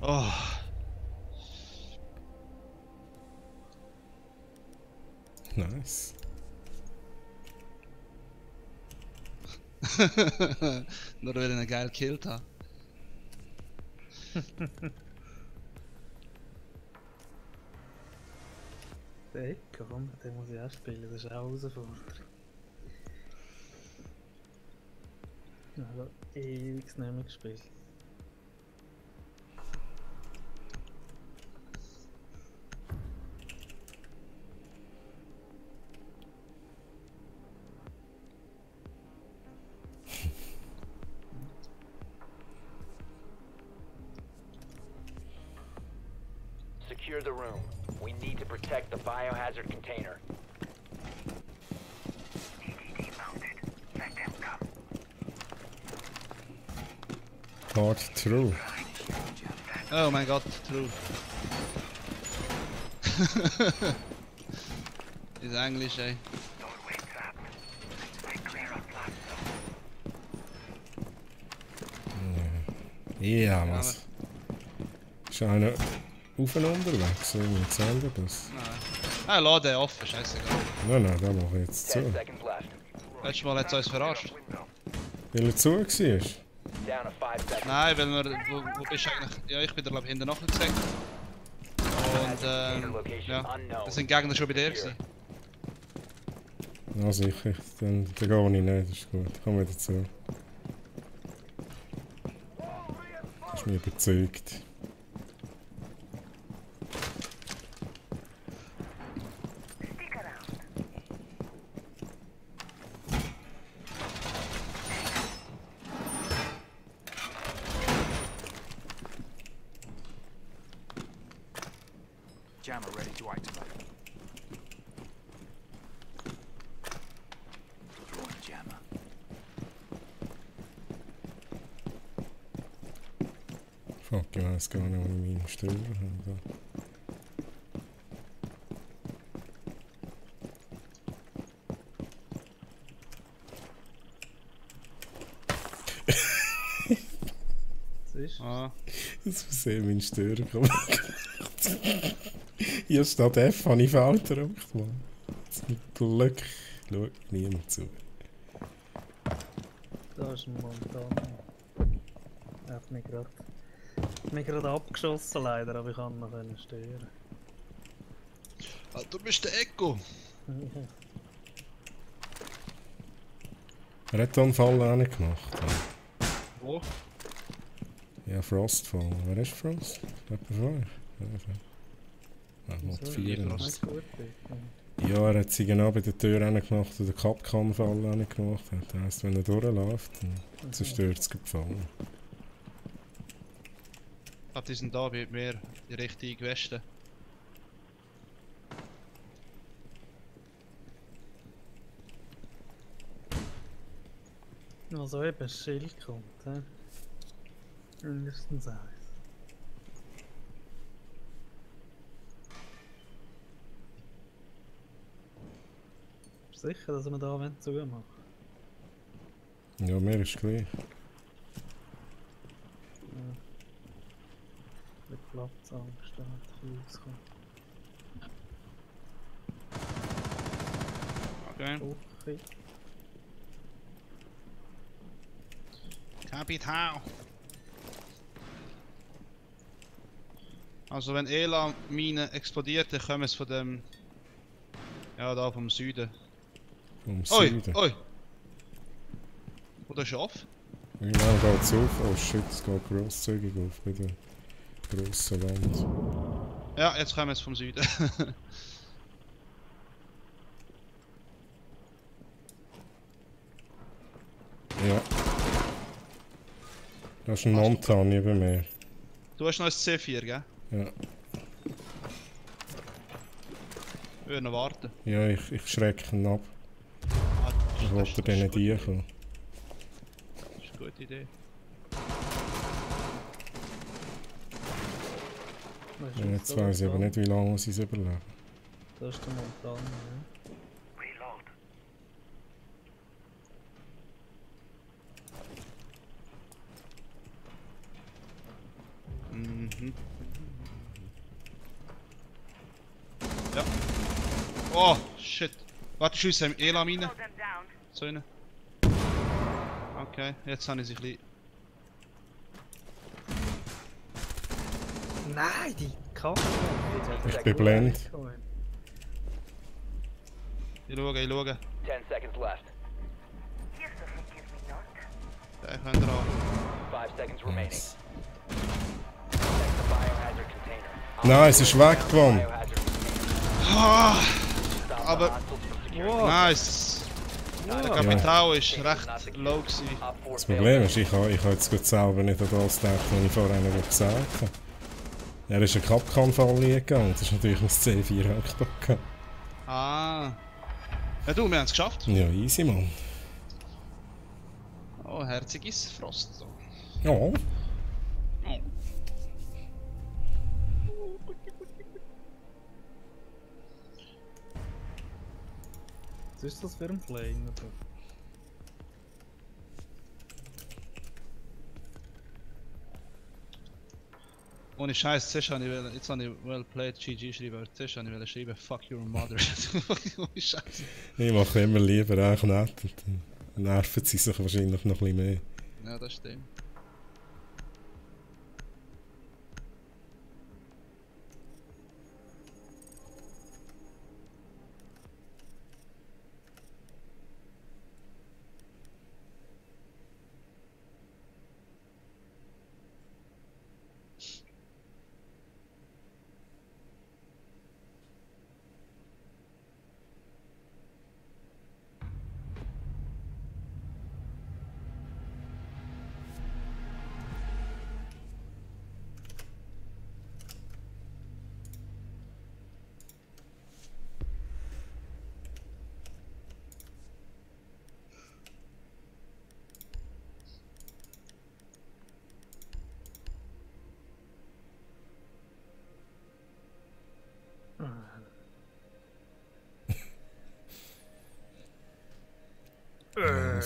Oh. Nice. Nur weil ich ihn geil gekillt habe. Der Ecke, komm, den muss ich auch spielen, das ist auch eine Herausforderung. Also, ewig nicht mehr gespielt. Secure the room. We need to protect the biohazard container. TTD mounted. Let them come. Hard through. Oh mein Gott, true. Ist Englisch, ey. Don't wait up. Stay clear of blast. Ja, was? Ist einer auf und unterwegs? Irgendwie zählt er das? Ah, lass den offen, scheißegal. Nein, da mache ich jetzt 10 zu. seconds left. Letztes Mal hat es uns verarscht. Weil er zu war? Down to 5 seconds. Nein, weil wir. Wo bist du eigentlich? Ja, ich bin da glaube ich hinten nachher gesehen. Und ja, da sind Gegner schon bei dir gewesen. Ja, sicher. Dann gehe ich nicht, das ist gut. Komm wieder zu. Das ist mir überzeugt. Stick around. Jammer ready to activate. Drawing jammer. Fuck, ich weiß gar nicht, wo ich meine Störer habe. Das ist. Ah, Jetzt versehen mein Störer gemacht. Hier statt F habe ich Falter gemacht, Mann. Zum Glück schaut niemand zu. Da ist ein Montan. Er hat mich gerade abgeschossen leider, aber ich kann noch stören. ah, du bist der Echo. Er hat da einen Fall auch nicht gemacht. Wo? Ja, Frostfall. Wer ist Frost? Jemand von euch? Ja, So, Mod 4. Frost. Alles gut, bitte. Ja, er hat sie genau bei der Tür gemacht und den Capcom-Fall auch nicht gemacht hat. Das heisst, wenn er durchläuft, dann zerstört es gefallen. Ich glaube, die sind da bei mir, die richtigen Westen. Also eben, das Schild kommt, hä? Mindestens eins. Bist du sicher, dass wir da zumachen? Ja, mir ist gleich. Ja. Mit Platzangst, da hat ich rauskommen. Okay. Okay. Kapital. Also wenn Ela-Mine explodiert, dann kommen es von dem... Ja, da vom Süden. Vom Oi, Süden. oi! Oder ist off? Irgendwann geht es auf. Oh shit, es geht grosszügig auf bei der grossen Wand. Ja, jetzt kommen es vom Süden. Ja. Das ist ein Montan neben mir. Du hast noch ein C4, gell? Ja. Wir würden noch warten. Ja, ich schrecke ihn ab. Ah, Ich wollte ist dann eine nicht gute reinkommen. Idee. Das ist eine gute Idee. Ja, jetzt weiss ich aber nicht, wie lange sie es überleben. Das ist der Montan, ja. Reload. Mhm. Ja. Oh, shit. Warte, schiessen im Elam rein. Slow them down. So rein. Okay, jetzt habe ich sie ein bisschen... Nein, die Kacke! Ich bin blind. Ich schaue. 10 seconds left. Here's the forgive me not. Den könnt ihr an. 5 seconds remaining. Nice. Protect the biohazard container. Nein, es ist weg, Mann. Biohazard container. Ah, Stop the aber- hostiles from securing Wow. nice. Der Kapital ist recht low gewesen. Op 4 Das Problem ist, ich habe jetzt gut selber nicht an das gedacht, was ich vorher noch gesagt habe. Er ist ein Capcom-Fall gegangen, das ist natürlich ein C4 Hackback. Ah. Ja du, wir haben es geschafft. Ja, easy, Mann. Oh, herziges Frost. So. Ja. Oh. Was ist das für ein Flame? Ohne Scheiß, zuerst habe ich, jetzt habe ich well played GG schreiben, aber zuerst habe ich schreiben, fuck your mother. Ohne Scheiß. Ich mache immer lieber eigentlich nett und dann nerven sie sich wahrscheinlich noch ein bisschen mehr. Ja, das stimmt.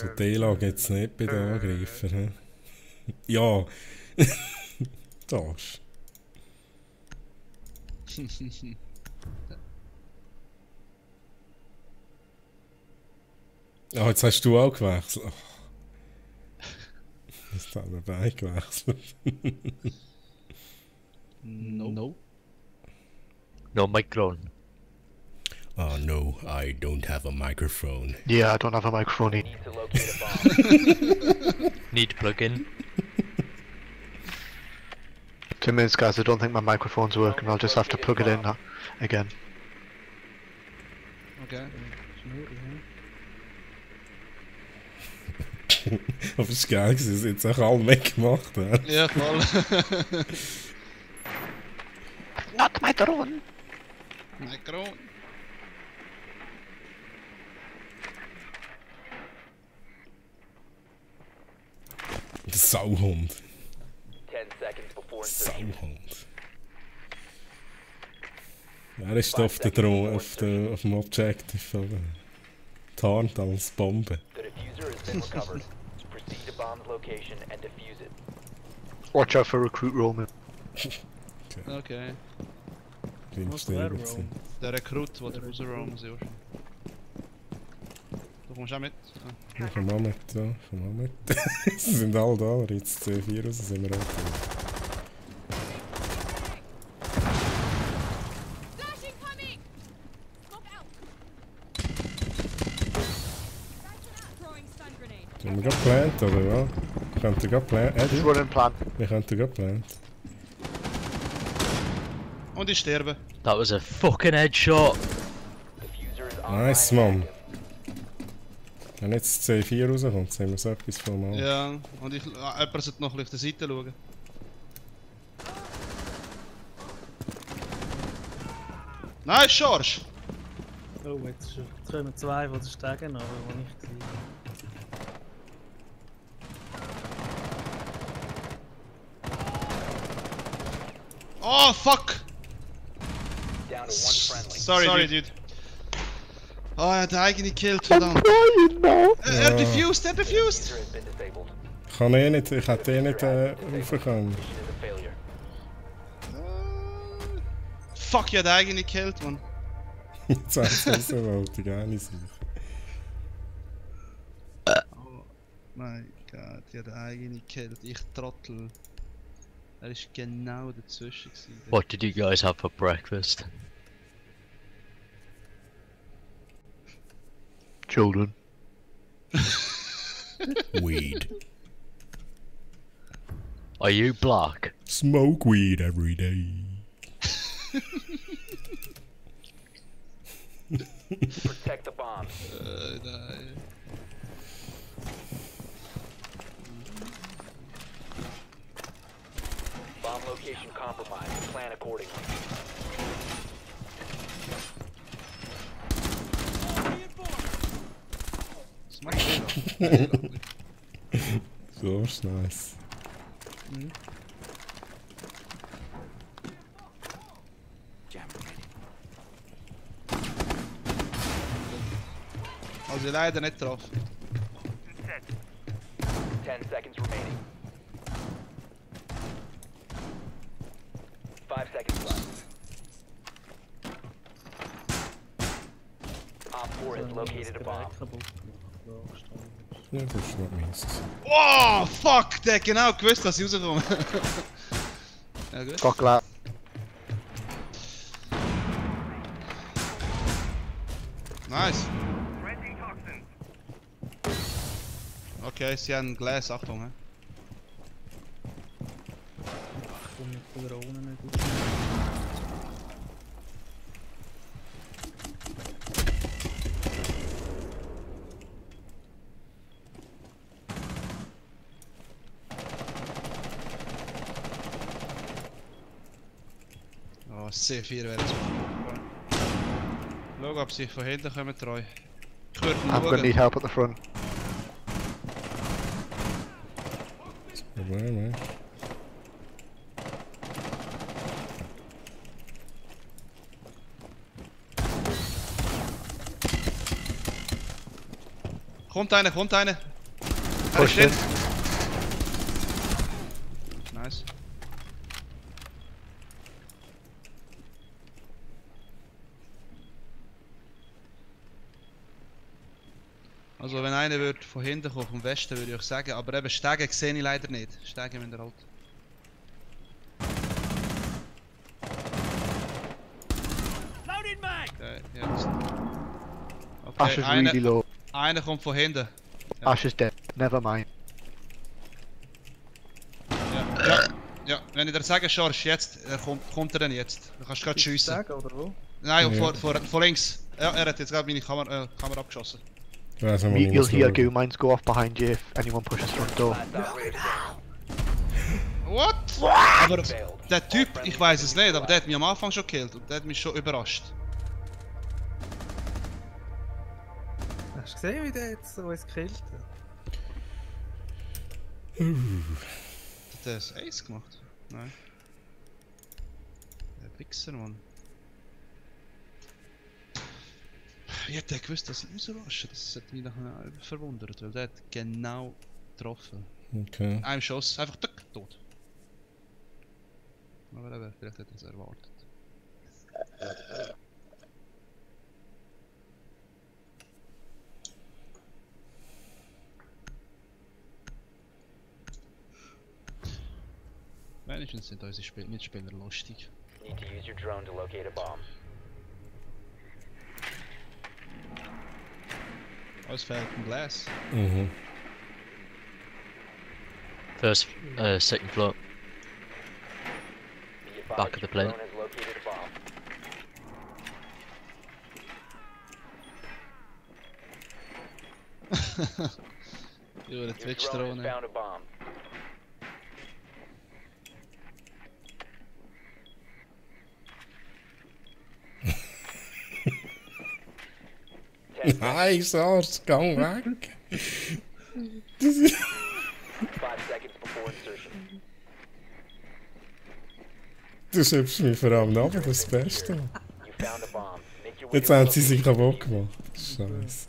Also Dela geht's nicht bei den Angreifern. He? Ja. Das. Ah, jetzt hast du auch gewechselt. Oh. Jetzt haben wir beide gewechselt. No. No microphone. Oh no, I don't have a microphone. Yeah, I don't have a microphone. Need to locate a bomb. Need plug in. 2 minutes, guys. I don't think my microphone's working. I'll just have to plug it in again. Okay. Aber es war geil, dass es jetzt auch alle mitgemacht haben. Ja, voll. Not my drone. Mikro. Der Sauhund. 10 seconds before insertion. Sauhund. Er ist auf dem Objective, oder? Tarnt als Bombe. The diffuser has been recovered. Proceed to bomb's location and defuse it. Watch out for recruit Roman. Okay. Was wäre Roman? Der Rekrut, der rausroamen soll. Du kommst auch mit? Ja, komm mal mit, ja. Komm mal mit. Sie sind alle da, aber jetzt C4 raus, sind wir auch da. Haben wir gerade geplant, oder ja? Könnt ihr gerade planen? Just running plan. Wir könnten gerade planen. Und ich sterbe. That was a fucking headshot. Diffuser is Nice, online. Mann. Wenn jetzt das C4 rauskommt, sehen wir so etwas von mal. Ja, und jemand sollte noch auf der Seite schauen. Nice, Schorsch! Oh, jetzt kommen 2 von den Stegen noch, die ich gesehen habe. Oh, fuck! Down to 1 friendly. Sorry, dude. Oh, er hat den eigene gekillt, verdammt. Er defused, er defused! Diffuser has been disabled. Ich hätte eh nicht raufgekommen. Mission is a failure. Fuck, ich hab den eigene gekillt, man. Jetzt weiß ich so wollte, gar nicht sicher. Oh mein Gott, ich hab den eigene gekillt. Ich Trottel. Er ist genau dazwischen gewesen. What did you guys have for breakfast? Children. Weed. Are you black? Smoke weed every day. Protect the bomb. Nein. Bomb location compromised. Plan accordingly. Smack den. So ist nice. Also leider nicht drauf. 10 seconds remaining. 5 seconds left. Op 4 has located a bomb. Ja, das ist nicht meins. Oh, fuck! Der hat genau gewusst, dass ich rauskomme. Ja, gut. Got glad. Nice. Okay, sie haben Glas, Achtung. He. Ich komme mit der Drohne nicht gut. Oh, C4 wäre jetzt. Schau, ob sie von hinten kommen treu. Ich würde I'm gonna need help at the front. Problem, ey. Kommt einer, kommt einer. Push drin. it. Nice. Also wenn einer würde von hinten kommen, vom Westen, würde ich euch sagen, aber eben Stegen sehe ich leider nicht. Stegen müsst ihr halt. Okay, jetzt. Ash is really low. Einer kommt von hinten. Ash is dead. Never mind. Ja, wenn ich dir sage, Schorsch, jetzt, kommt er denn jetzt? Du kannst gerade schiessen. Sagen, oder wo? Nein, Ja. vor links. Ja, er hat jetzt gerade meine Kamera abgeschossen. Ich weiss nicht, wo ich You'll muss hear schauen. goo mines go off behind you if anyone pushes front door. Last operator standing. What? Aber der Typ, ich weiß es nicht, aber der hat mich am Anfang schon gekillt und der hat mich schon überrascht. Hast du gesehen, wie der jetzt uns gekillt hat? Hat der das Ace gemacht? Nein. Der Wichser, Mann. Ich hätte gewusst, dass ich ausrasche. Das hat mich nachher verwundert, weil der hat genau getroffen. Okay. Ein Schuss, einfach tuck, tot. Aber eben, vielleicht hat er es erwartet. Wenigstens sind unsere Mitspieler lustig. Need to use your drone to locate a bomb. Alles fehlt ein Glas. Mhm. First, second floor. Be advised Back of the your plane. drone has located a bomb. Über eine Your drone has Twitch-Drohne. found a bomb. Nein, Sarz, gang weg! 5 seconds before insertion. Du schiebst mich vor allem ab, das ist das Beste. You found a bomb. Make your way Jetzt to haben the sie sich location. kaputt gemacht. Scheiße.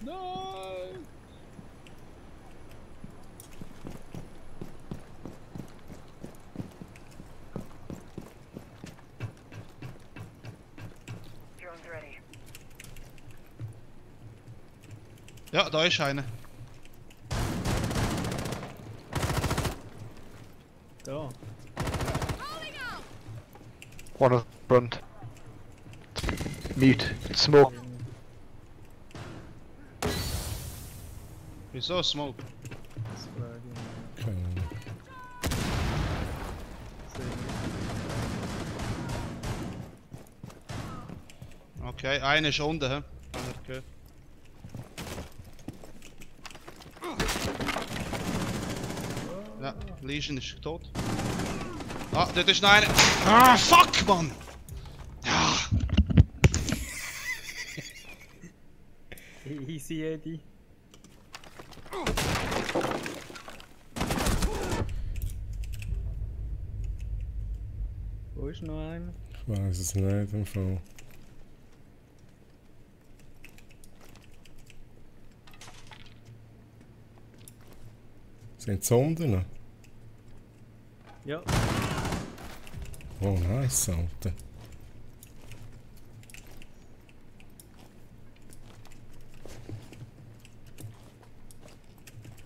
Nein! Drone's ready. Ja, da ist einer. Da. One of front. Mute. Smoke. Wieso Smoke? Das frage ich mich. Keine Ahnung. Okay, einer ist unten, hä? Haben wir gehört. Ja, Legion ist tot. Ah, dort ist noch einer. Ah, fuck, Mann! Ja! Easy, Eddie. Wo ist noch einer? Ich weiß es nicht im Fall. Sind es unten? Ja. Oh, nice, Alter.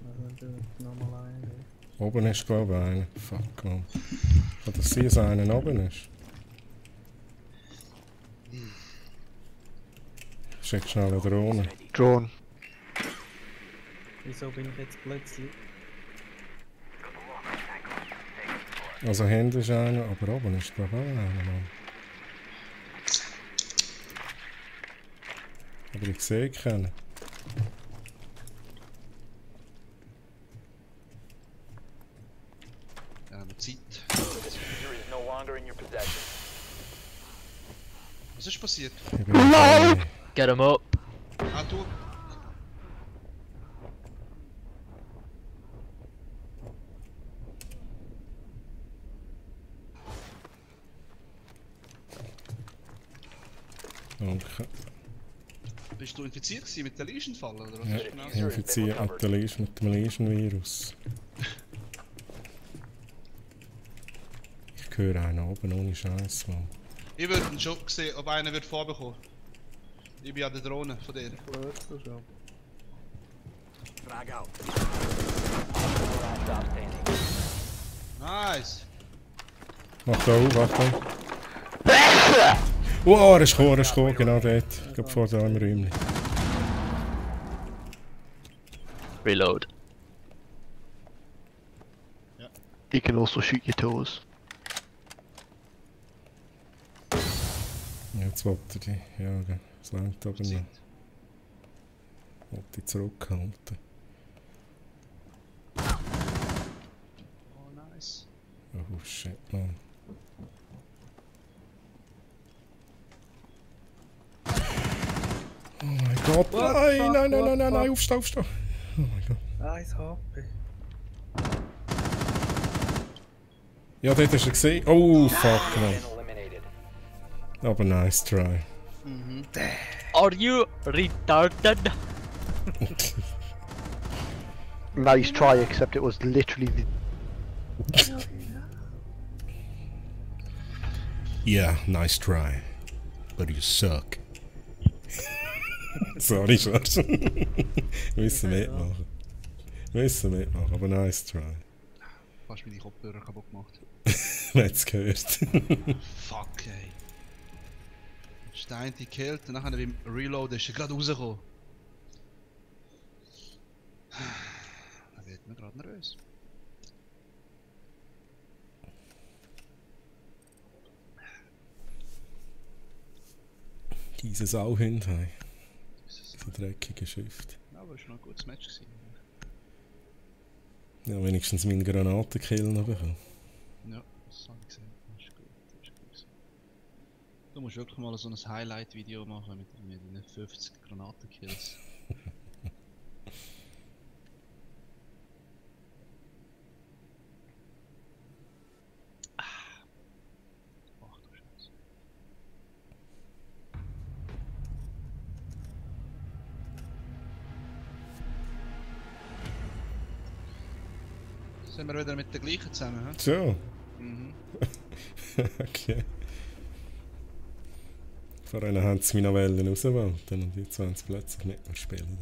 Also nochmal einer. Oben ist, glaube ich, einer. Fuck, man. Kann das sein, dass einer oben ist? Schick schnell eine Drohne. Drone. Wieso bin ich jetzt plötzlich? Also hinten ist einer, aber oben ist, glaube ich, auch einer, Mann. Aber ich sehe keinen. Ja, mit Zeit. The diffuser is no longer in your possession. Was ist passiert? Ich bin LOL! Get him up. Ah, du. Danke. Bist du infiziert gewesen mit der Legion-Fall, oder was? Ja, ist genau? infiziert mit dem Legion-Virus. Ich höre einen oben ohne Scheiß, Mann. Ich würde schon sehen, ob einer wird vorbekommen. Ich bin an der Drohne von dir. Hörst du schon? Frag out. Last stop standing. Nice! Mach da auf, Achtung. Wow, er ist gekommen, genau dort. Ich glaube vor da im Räumchen. Reload. You can also shoot your toes. Ja, jetzt wollte er die jagen. Das langt aber nicht. Wollte die zurückhalten. Oh, nice. Oh shit, man. Oh mein Gott, nein, aufstehen. Oh mein Gott. 1 HP. Ja, dort hast du gesehen. Oh, fuck, man. Been eliminated. Aber nice try. Are you retarded? Nice try, except it was literally the... Yeah, nice try. But you suck. Sorry, Schatz. Müssen mitmachen, aber nice try. Fast meine Kopfhörer kaputt gemacht. Man hat's gehört. Fuck, ey. Stein die gekillt und nachher beim Reload ist er gerade rausgekommen. Da wird mir gerade nervös. Diese Sauhunde haben. So dreckige Schrift. Ja, aber es war noch ein gutes Match gewesen. Ja, wenigstens meinen Granatenkill noch bekommen. Ja, das habe ich gesehen. Das ist gut. Das ist gut gewesen. Du musst wirklich mal so ein Highlight-Video machen mit deinen 50 Granatenkills. Ach du Scheiße. Sind wir wieder mit der gleichen zusammen, hä? So. Mhm. Okay. Vorhin haben sie mich noch rausgewählt und jetzt wollen sie plötzlich nicht mehr spielen.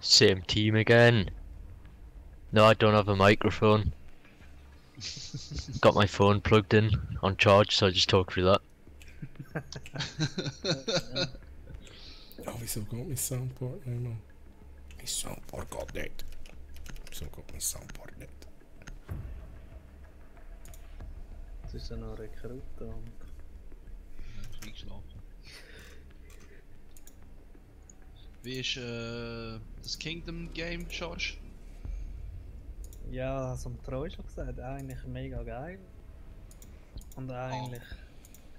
Same team again. No, I don't have a microphone. Got my phone plugged in on charge, so I just talk through that. Oh, wieso geht mein Soundboard nicht mehr? Mein Soundboard geht nicht. Wieso geht mein Soundboard nicht? Es ist ja noch Rekrut und... Eingeschlafen. Wie ist das Kingdom Game, George? Ja, das haben die Treu schon gesagt, eigentlich mega geil. Und eigentlich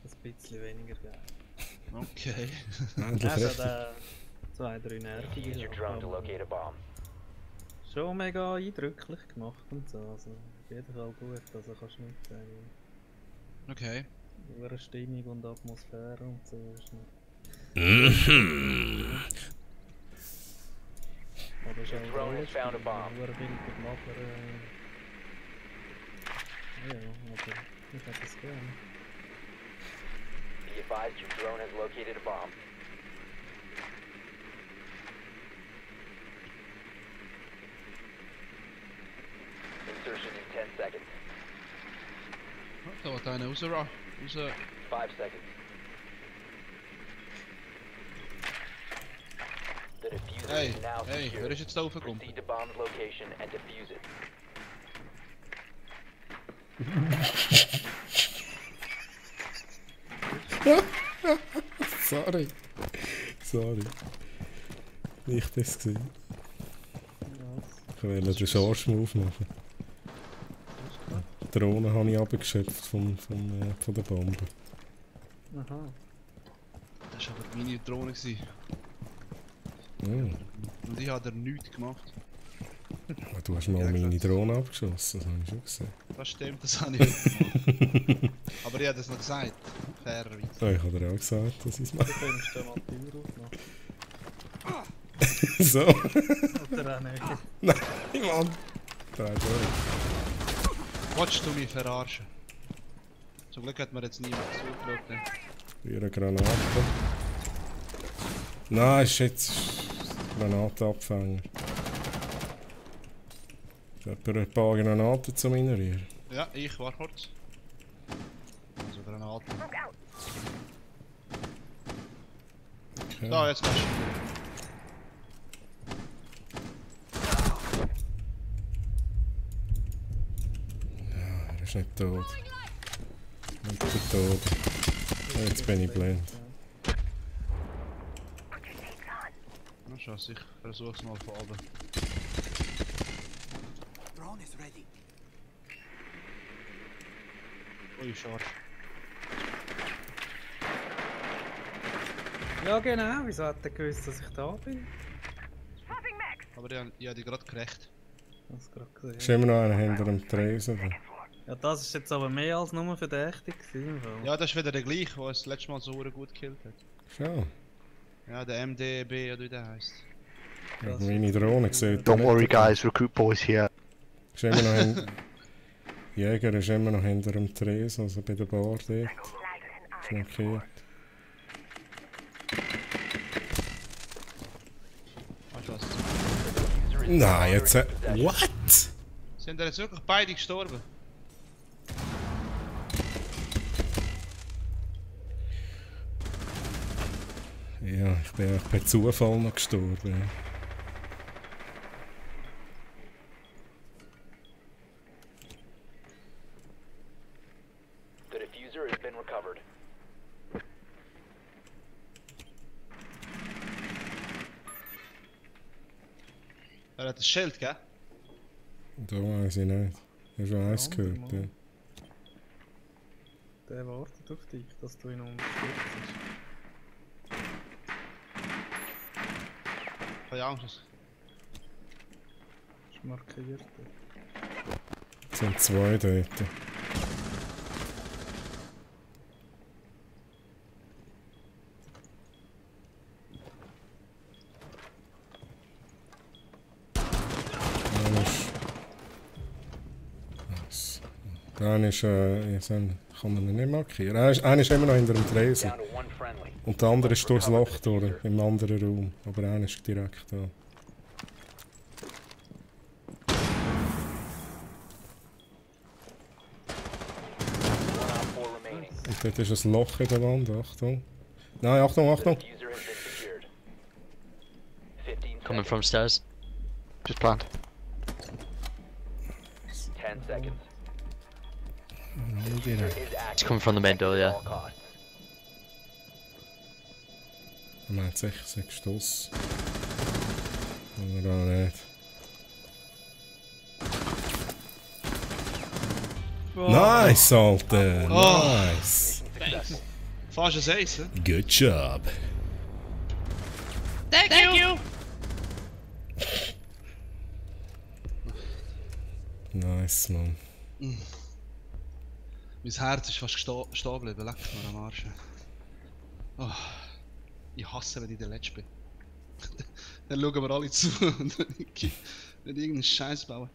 ein bisschen weniger geil. Okay. Also da 2, 3 nervige Use your drone to Sachen, locate a bomb. schon mega eindrücklich gemacht und so, also auf jeden Fall gut, also kannst du nicht sagen. Okay. Über Stimmung und Atmosphäre und so ist nicht. Aber es ist auch Drone has found a bomb. Über viel gemacht, ja, aber ich hätte es gerne. Be advised your drone has located a bomb. Insertion in 10 seconds. Da wird einer raus. 5 seconds. The diffuser Hey, is now hey, secure. wer ist jetzt da raufgekommen? Proceed to bomb's location and defuse it. Sorry. Nicht das gesehen. Ich will den Charge-Move machen. Die Drohne habe ich abgeschöpft von der Bombe. Aha. Das war aber meine Drohne gewesen. Oh. Und ich habe da nichts gemacht. Du hast mal meine Drohne abgeschossen, das habe ich schon gesehen. Das stimmt, das habe ich heute gemacht. Aber ich habe das noch gesagt. Fairerweise. Ja, ich habe dir auch gesagt, dass ich es mache. Du könntest da mal die Tür aufmachen. So. Oder auch nicht. Nein, Mann. Drei durch. Wolltest du mich verarschen? Zum Glück hat mir jetzt niemand zugeschaut. Ne? Für eine Granate. Nein, ist jetzt Granatenabfänger. Hat er ein paar Granaten zum Innerieren? Ja, ich war kurz. Also Granaten. Okay. Da, jetzt kannst du. Er ist nicht tot. Nicht der Tod. Jetzt bin ich blind. Na scheiße, ich versuch's mal von oben. Drone is ready. Ui, scharf. Ja genau, wieso hat er gewusst, dass ich da bin? Aber ich habe dich gerade gerecht. Das gerade gesehen. Ist immer noch einer hinter dem Tresen. Oder? Ja, das ist jetzt aber mehr als nur verdächtig gewesen. Ja, das ist wieder der gleiche, der es das letzte Mal so gut gekillt hat. Schon. Ja, der MDB oder wie der heißt. Ich habe meine Drohne gesehen. Don't worry guys, recruit boys here. Ist immer noch Jäger ist immer noch hinter dem Tresen, also bei der Bar dort. Ist markiert. Weißt du was? Nein, jetzt... What? Sind da jetzt wirklich beide gestorben? Ja, ich bin auch per Zufall noch gestorben. The diffuser has been recovered. Er hat ein Schild, gell? Da weiß ich nicht. Ich habe schon eins gehört. Ja. Der wartet auf dich, dass du ihn unterstützt. Keine Angst. Ist markiert. Es sind zwei dort. Einer ist, jetzt kann man ihn nicht markieren. Einer ist immer noch hinter dem Tresen. Down to one friendly. Und der andere ist durchs Loch durch, im anderen Raum. Aber einer ist direkt da. One op 4 remaining. Und dort ist ein Loch in der Wand, Achtung. Nein, Achtung, Achtung! The diffuser has been secured. 15 Coming seconds. from stairs. Just plant. 10 seconds. Nein, direkt. Is active. It's coming from the main door, At yeah. all costs. Man hat sicher 6 Stoss. Oder auch nicht. Nice, Alter! Nice! Successful. Fast ein Ace, hä? Good job! Thank you! Nice, man. Mein Herz ist fast stehen geblieben, leck mir am Arsch. Oh, ich hasse, wenn ich der Letzte bin. Dann schauen wir alle zu und wenn ich irgendeinen Scheiß bauen.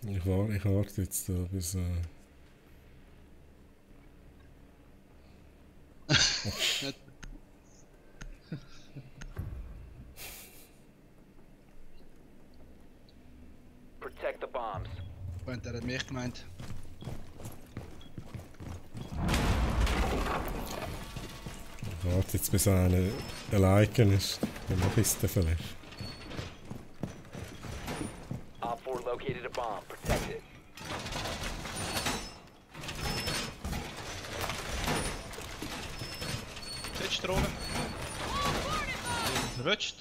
Ich warte jetzt da bis... Protect the bombs. Und er hat mich gemeint. Ich warte jetzt bis einer allein ist. Dann mach ich es dann vielleicht. Op 4 located a bomb. Protect it. Jetzt Drohne. Verrutscht.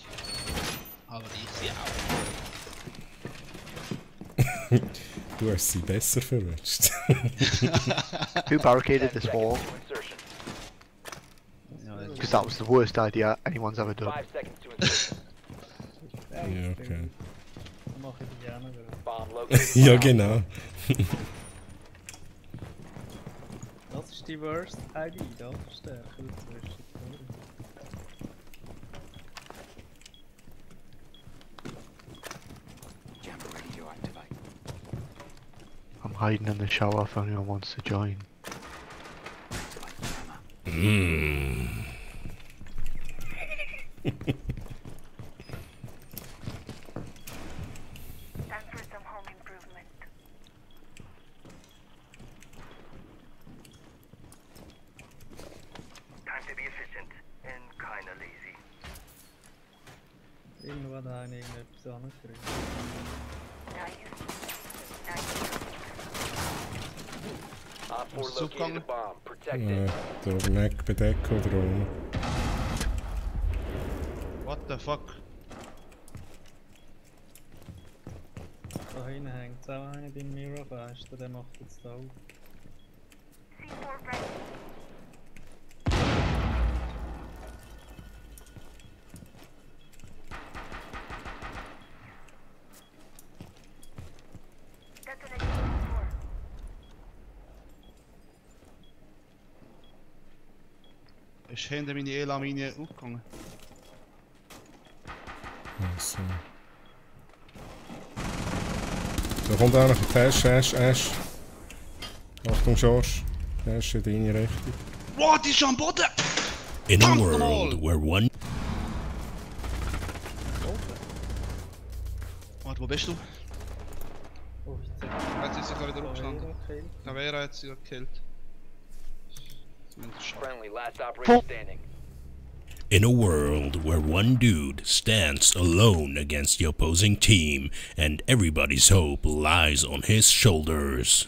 Aber ich sie auch. Du hast sie besser verrutscht. Who barricaded 10 this wall? seconds to insertion. because that was the worst idea anyone's ever done. 5 seconds to insertion. Ja, okay. Dann mache ich die gerne wieder. Bomb located. Ja, genau. Das ist die Worst ID, das ist stärker dazwischen. Jammer ready to activate. I'm hiding in the shower if anyone wants to join. Time for some home improvement. Time to be efficient and kinda lazy. Irgendwo hat einer irgendetwas angekriegt. Nice. Op 4 Zoek located a hangen. bomb. Protect Ja, it. da Neck bedecken oder ohne. What the fuck? Da hinten hängt es auch einer beim Mirrorfenster, der macht jetzt da auf. C4 ready. Detonating C4. Ist hinter meine E-Lamine aufgegangen. Also. Da kommt auch noch ein Tash, Ash. Achtung, Schorsch. Tash in deine Richtung. Wow, die ist schon am Boden! In a Verdammt world nochmal! where one Warte, wo bist du? Oh, ich zeig Jetzt ist sie gerade wieder aufgestanden. okay. Tavera hat sie gekillt. Zumindest schon. Friendly, last operator standing. in a world where one dude stands alone against the opposing team and everybody's hope lies on his shoulders.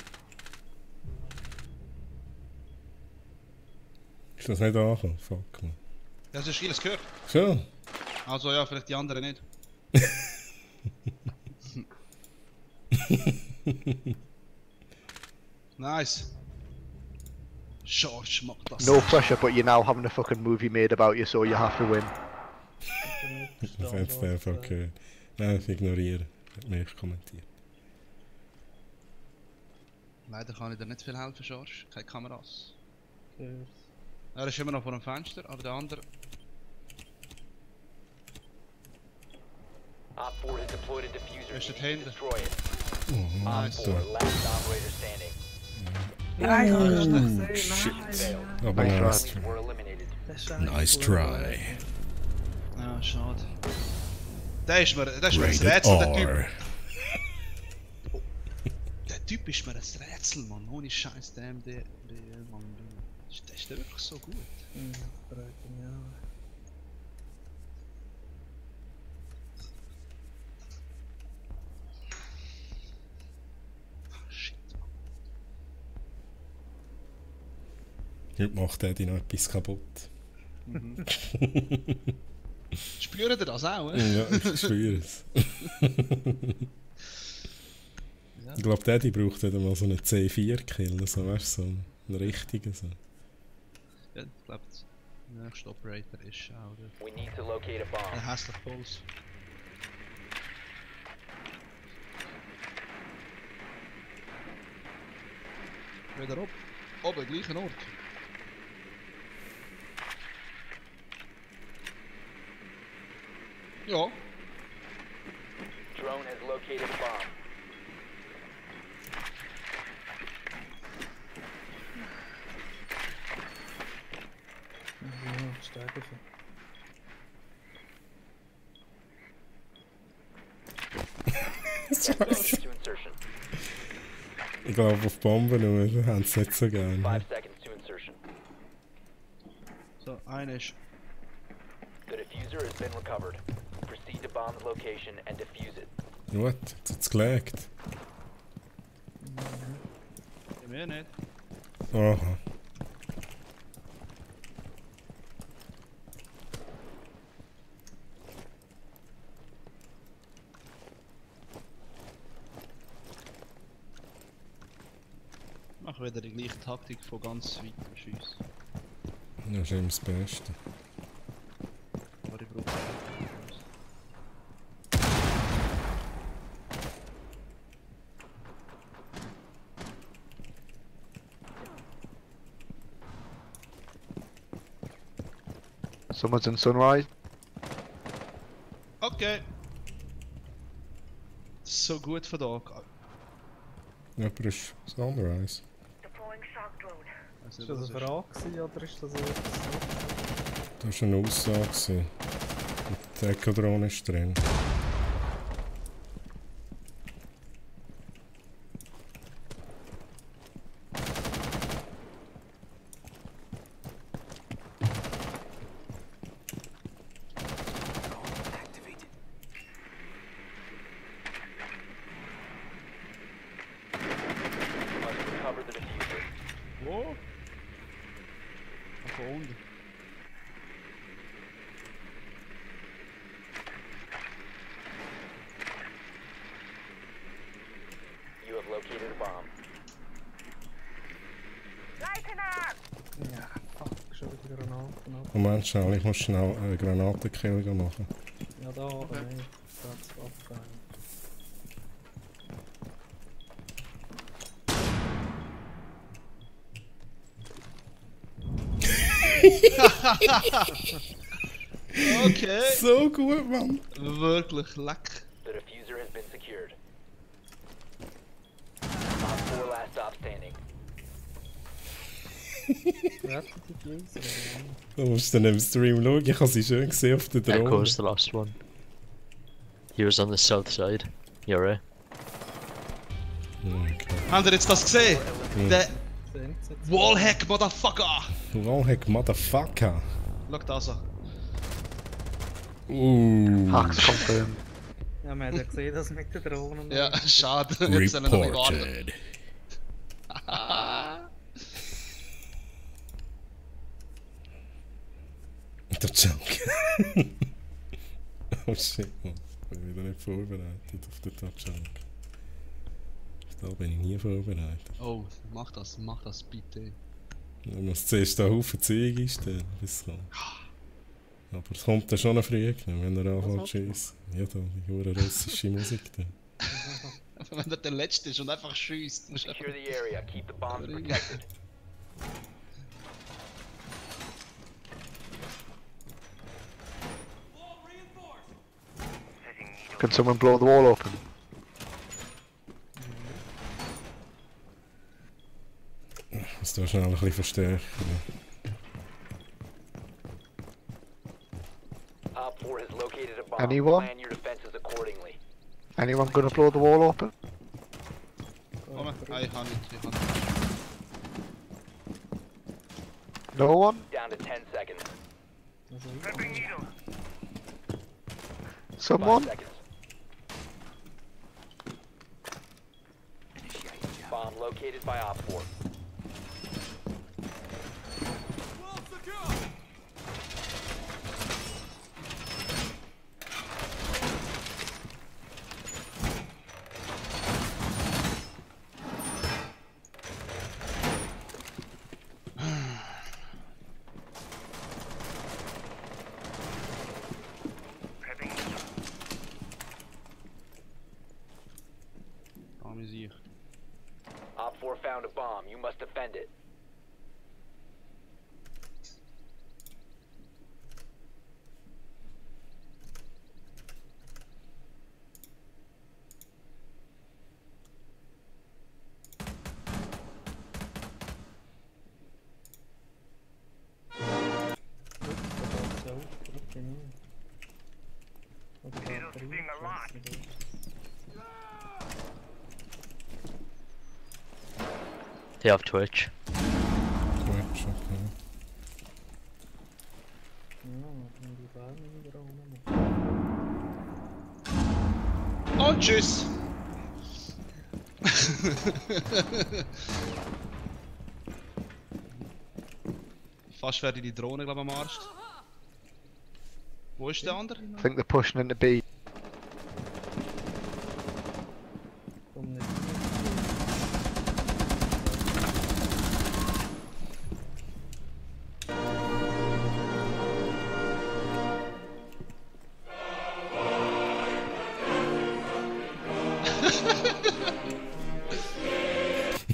Ist das nicht angekommen? Fuck, man. Das ist vieles gehört. So. Also ja, vielleicht die anderen nicht. Nice. George macht das. No pressure, but you're now having a fucking movie made about you, so you have to win. Das hat es einfach gehört. Nein, ich ignoriere. Hat mich kommentiert. Leider kann ich dir nicht viel helfen, George. Keine Kameras. Cheers. Er ist immer noch vor dem Fenster, aber der andere... Op 4 has deployed a diffuser. Er ist You dort need to hinten. destroy it. Oh, Op Nice. 4, last operator standing. Nein, Oh, das ist shit. Failed. Aber Nice nice try. try. Were eliminated. Nice try. Ja, schade. Der ist mir ein Rated Rätsel, der Typ. R. Der Typ ist mir ein Rätsel, Mann. Ohne Scheiß, der MD, Mann. Der ist der wirklich so gut. Frage mich auch. Shit. Heute macht Eddie noch etwas kaputt. Spürt ihr das auch, Ja, ich spüre es. Ich glaube, Eddie braucht wieder mal so einen C4-Kill, so, weißt du, so einen richtigen. So. Ja, ich glaube, der nächste Operator ist auch We need to locate a bomb. der hässliche Puls. Wieder ab. Oben, gleichen Ort. Ja. Drone has located a bomb. Ja, stärker schon. Close to insertion. Ich glaube, auf Bomben nur, haben sie nicht so gerne. 5 seconds to insertion. So, einer ist. The diffuser has been recovered. Proceed to bomb's location and defuse it. Gut, jetzt hat es gelegt. Bei mir nicht. Aha. Mach wieder die gleiche Taktik von ganz weitem Schiessen. Das ist immer das Beste. Someone's in Sunrise. Okay. So gut von da. Jemand ist Sunrise. Deploying shock drone. Also, Ist das eine Frage gewesen, oder ist das etwas? Das war eine Aussage. gewesen. Die Echo-Drohne ist drin. Must recover the diffuser. Wo? Von unten. You have located a bomb. Lighten up! Ja, fuck, schon wieder Granaten ab. Moment, schnell, ich muss schnell einen Granatenkill machen. Ja, da, okay. Nein, das abgehen. Okay. So gut, Mann! Wirklich leck. The diffuser has been secured. Op 4 last stop standing. Rettet die User, oder? Du musst dann im Stream schauen, ich habe sie schön gesehen auf der Drohne. Echo's the last one. He was on the south side. You're right. Okay. Habt ihr jetzt das gesehen? Der Wallhack, Motherfucker! Wallhack, Motherfucker! Schau das an. Hacks confirmed. Ja, man hat ja gesehen, dass mit der Drohne... Ja, schade. Jetzt sollen wir noch warten. Reported. Der Junk. Oh shit, man. Ich bin wieder nicht vorbereitet auf den Junk. Da bin ich nie vorbereitet. Oh, mach das bitte. Ich muss zuerst einen Haufen Zeug einstellen, bis es kommt. Aber es kommt dann schon noch früh, wenn er anfängt zu schiessen. Ja, da, die hure russische Musik da. Wenn er der Letzte ist und einfach schießt. Secure the area. Keep the bombs protected. Can someone blow the wall open? Ich muss da schnell ein bisschen verstärken. Op 4 has located a bomb. Anyone? Plan your defenses accordingly. Anyone gonna blow the wall open? Komm, ich habe nicht. No one? Down to 10 seconds. Prepping needle. 5 Someone? seconds. Bomb located by Op 4. Prepping needle. Bomb is hier. Op 4 found a bomb. You must defend it. Needle's being alive. They have Twitch. Twitch, okay. Ja, und die Bäume in der Drohne. Und tschüss! Fast werde ich die Drohne, glaube ich, am Arsch. Wo ist der andere? I think they're pushing into B. Komm nicht.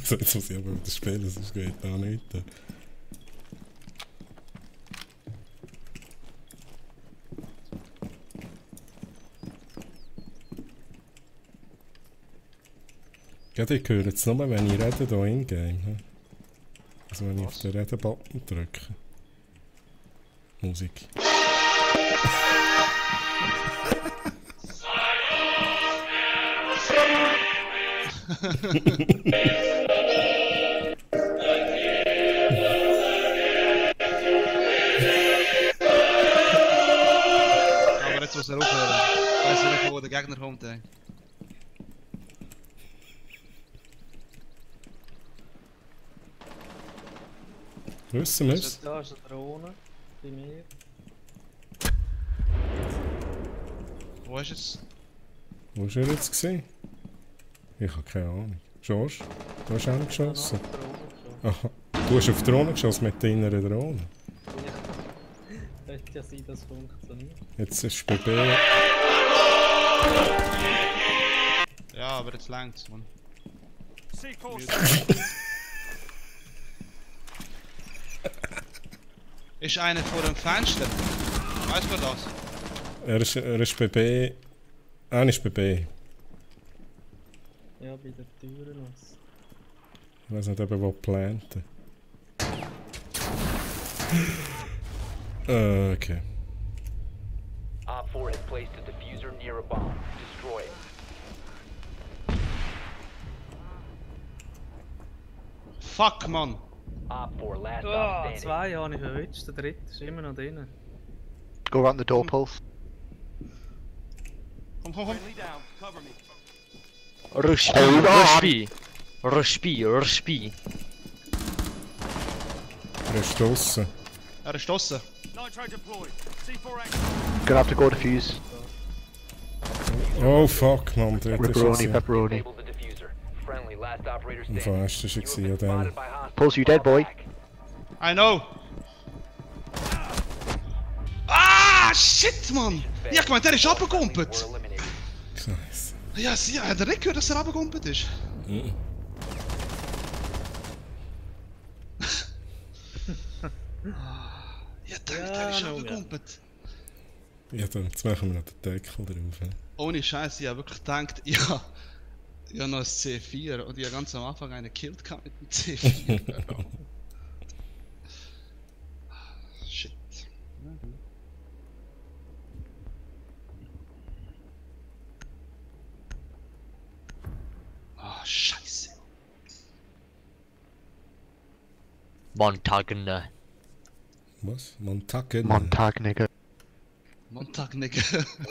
So, jetzt muss ich aber wieder spielen, sonst geht da nicht. Ja, ich höre jetzt nur, wenn ich rede hier in-game. He? Also wenn ich auf den Reden-Button drücke. Musik. Aber jetzt muss er aufhören. Ich weiss nicht, wo der Gegner kommt, ey. Wissen wir es? Da ist eine Drohne. Bei mir. Wo ist es? Wo war er jetzt gewesen? Ich habe keine Ahnung. George, du hast auch geschossen. Aha. Du hast auf die Drohne geschossen mit deiner Drohne. Könnte ja sein, das funktioniert. Jetzt ist es bei B. Ja, aber jetzt längt's, Mann. Ist einer vor dem Fenster? Weißt du das? Er ist bei B. Einer ist bei B. Ja, bei den Türen aus. Ich weiß nicht, ob er planten. Okay. Op 4 has placed a diffuser near a bomb. Destroy it. Fuck, Mann! Op 4, last Oh, stop standing. 2 habe ich verwitscht, der dritte ist immer noch drin. Go around the door, Pulse. Komm, komm, komm! Rush B, Rush B. Rush B. Er ist draussen. Er ist draussen. Gonna have to go defuse. Oh fuck, man, dort ist Pepperoni, er. pepperoni. Disable the diffuser. Friendly, last operator Am standing. fast ist er You have gewesen, been an dem. spotted by hostiles. Pulse, you dead, boy? I know! Ah, shit, Mann! Ich hab gemeint, der ist abgekumpelt! Were eliminated. Scheiße. Ja, sie hat er nicht gehört, dass er abgekumpelt ist? Mhm. Ich dachte, der ist abgekumpelt. Ja, dann, jetzt machen wir noch den Deckel drauf. He? Ohne Scheiß, ich hab wirklich gedacht, ja. Ich hab noch ein C4 und ich hab ganz am Anfang einen gekillt gehabt mit dem C4. Shit. Ah, Scheiße. Montagne. Was? Montagne? Montag, nigga. Montag, Nigga.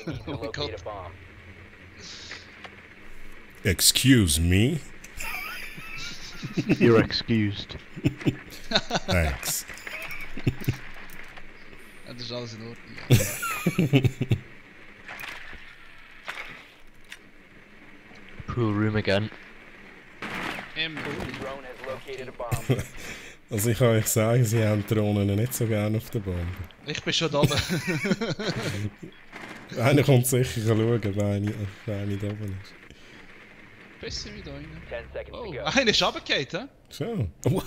We need to Oh my locate god. a bomb. Excuse me? You're excused. Thanks. Ja, das ist alles in Ordnung. Pool room again. Im The drone has located a bomb. Also ich kann euch sagen, sie haben Drohnen nicht so gerne auf der Bombe. Ich bin schon da oben. Einer kommt sicher schauen, wenn eine da oben ist. Besser wie da rein. 10 seconds Oh, to go. einer ist runtergefallen, hä? Schon? What?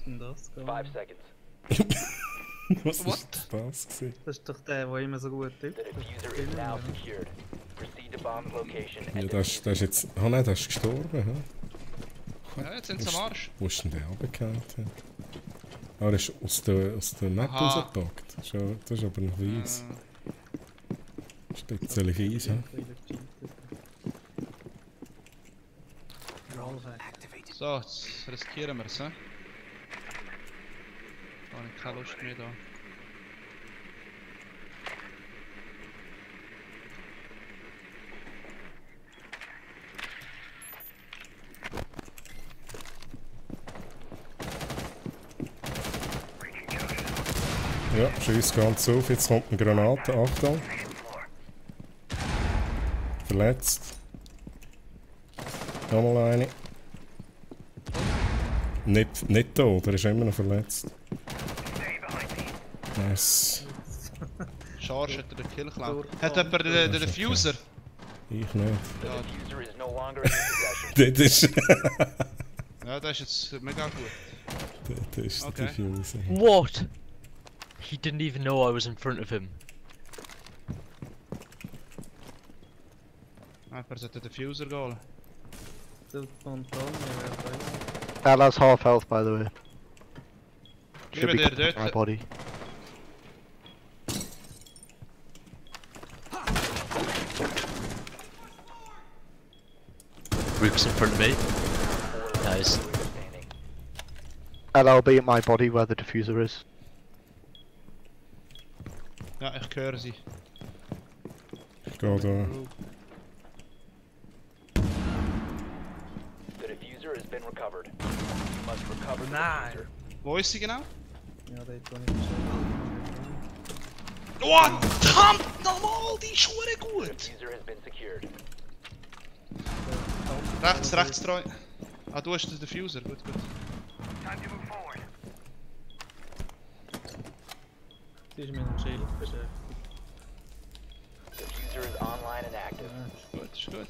Und das geht. 5 seconds. Was What? ist das gewesen? Das ist doch der, der immer so gut The tippt. diffuser is now secured. Proceed to bomb's location Ja, and das ist jetzt... Oh nein, das ist gestorben, hä? Ja, jetzt sind sie am Arsch. Wo ist denn der runtergefallen? Ah, er ist aus der Map Aha. rausgepackt. Das ist aber noch weiss. Spezielle Weiss, hä? So, jetzt riskieren wir es, hä? Da habe ich keine Lust mehr da. Ja, schießt ganz auf. Jetzt kommt eine Granate. Achtung. Verletzt. Nochmal eine. Nicht tot, er ist immer noch verletzt. Nice. Charge hat er den Kill geklaut. Hat jemand den Diffuser? Ich nicht. the diffuser is no longer in your possession. Das ist... Ja, das ist jetzt mega gut. Das ist Okay. der Diffuser. What? He didn't even know I was in front of him. Jemand sollte den Diffuser holen. der Montagne wäre Ella's half health, by the way. Should Even be there, close to my dude. body. Rook's in front of me. Nice. Ella will be at my body where the diffuser is. Ja, ich höre sie. Ich gehe da. The diffuser has been recovered. You must recover the Nein! diffuser. Wo ist sie genau? Ja, dort wo ich geschossen Oh, verdammt nochmal, die ist schon gut! Diffuser has been secured. Rechts, rechts treu. Ah, du hast den Diffuser, gut, gut. Sie ist mit dem Schild beschäftigt. Diffuser is online and active. Ja. Gut, ist gut.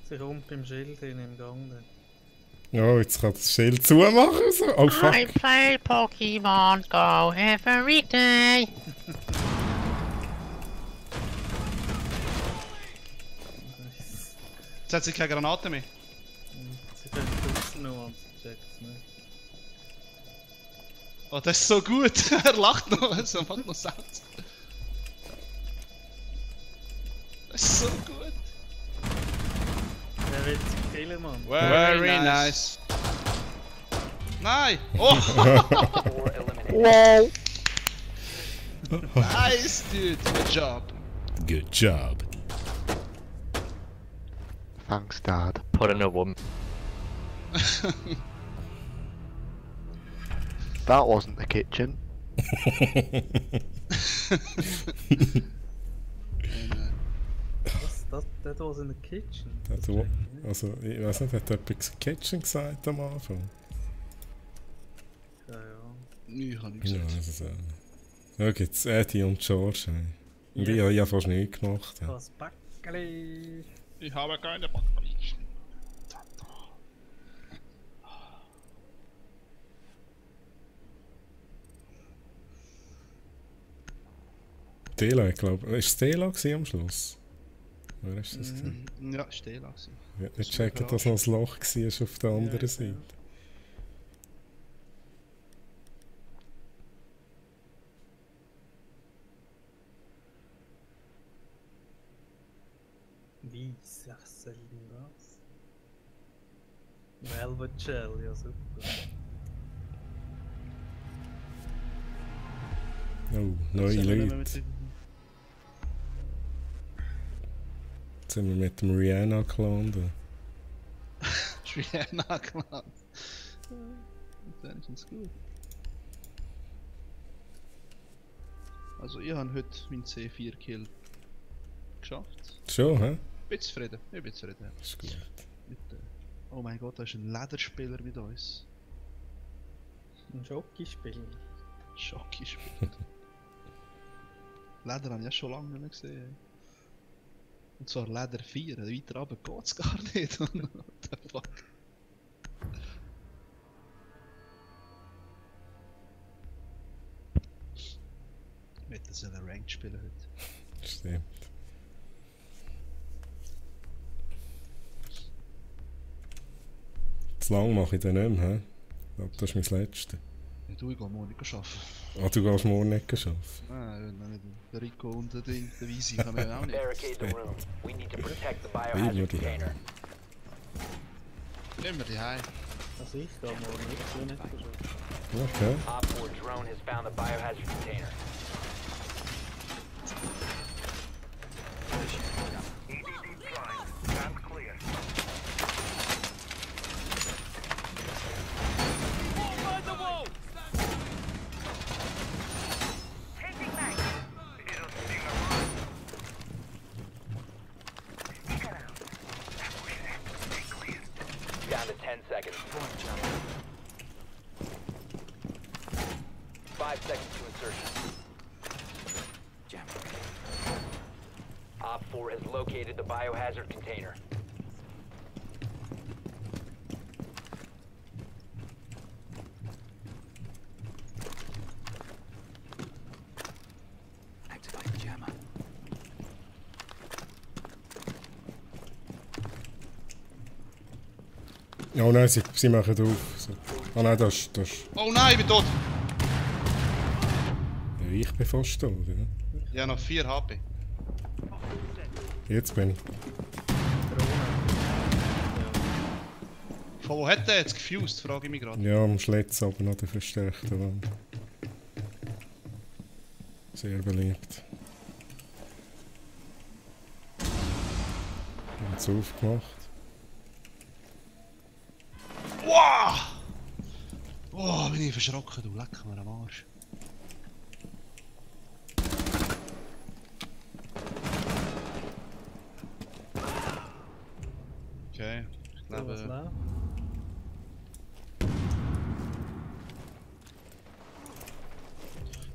Sie kommt beim Schild hin im Gang. Dann. Oh, jetzt kann das Schild zumachen. So. Oh fuck. I play Pokemon Go every day. Nice. Jetzt hat sie keine Granate mehr. Sie können draußen noch, aber sie checkt es nicht. Oh, das ist so gut. Er lacht noch, so macht noch Sounds. Das ist so gut. Wer will sie killen, Mann? Very nice. Nein! Oh! 4 eliminated. Nice, dude. Good job. Good job. Thanks, Dad. Put in a woman. That wasn't the kitchen. That was in the kitchen. Also, ich weiß nicht, hat jemand Kitchen gesagt am Anfang? Ja, ja. Ich habe nichts Ja, gesagt. also so. Da gibt es Eddie und George. Hey. Und ich habe ja fast nichts gemacht. Ja. Das Backeli. Ich habe keine Batterie. Dela, ich glaube. Ist es Dela gewesen am Schluss? Wer ist das? gewesen? Ja, stehen lassen. Ich habe nicht gecheckt, dass noch ein Loch war auf der anderen Seite. Weiss, was soll denn das? Velvet Gel, ja super. Oh, neue Leute. Jetzt sind wir mit dem Rihanna-Clan. Rihanna-Clan. Das ist ganz gut. Also, ich habe heute meinen C4-Kill geschafft. Schon, hä? Ich bin zufrieden. Ich bin zufrieden. Ist gut. Mit, oh mein Gott, da ist ein Lederspieler mit uns. Ein Schokispiel. Schokispieler. Leder habe ich ja schon lange nicht mehr gesehen. Und zwar Leder 4, weiter runter geht es gar nicht. What the fuck? Wir hätten so einen Ranked spielen heute. Stimmt. Zu lang mache ich den nicht mehr, hä? Ich glaube, das ist mein letztes. Ja, du, ich gehe morgen nicht arbeiten. Ah, du gehst morgen nicht arbeiten? Nein, wenn nicht der Rico und der Ding, der Weezy kann man ja auch nicht. Barricade the room. We need to protect the Video biohazard die container. Nehmen wir die heim. Also ich gehe morgen nicht so nicht verschossen. Okay. Op 4 drone has found the biohazard container. Down to 10 seconds. 5 seconds to insertion. Op 4 has located the biohazard container. Activate jammer. Oh nein, sie machen auf. So. Oh nein, das ist... Oh nein, ich bin tot! Ja, ich bin fast tot, ja. Ja, noch 4 HP. Jetzt bin ich. Von wo hat der jetzt gefused, frage ich mich gerade. Ja, am Schlitz aber noch der verstärkte Wand. Sehr beliebt. Jetzt aufgemacht. Wow! Oh, bin ich verschrocken, du leck mir am Arsch. Okay, ich glaube...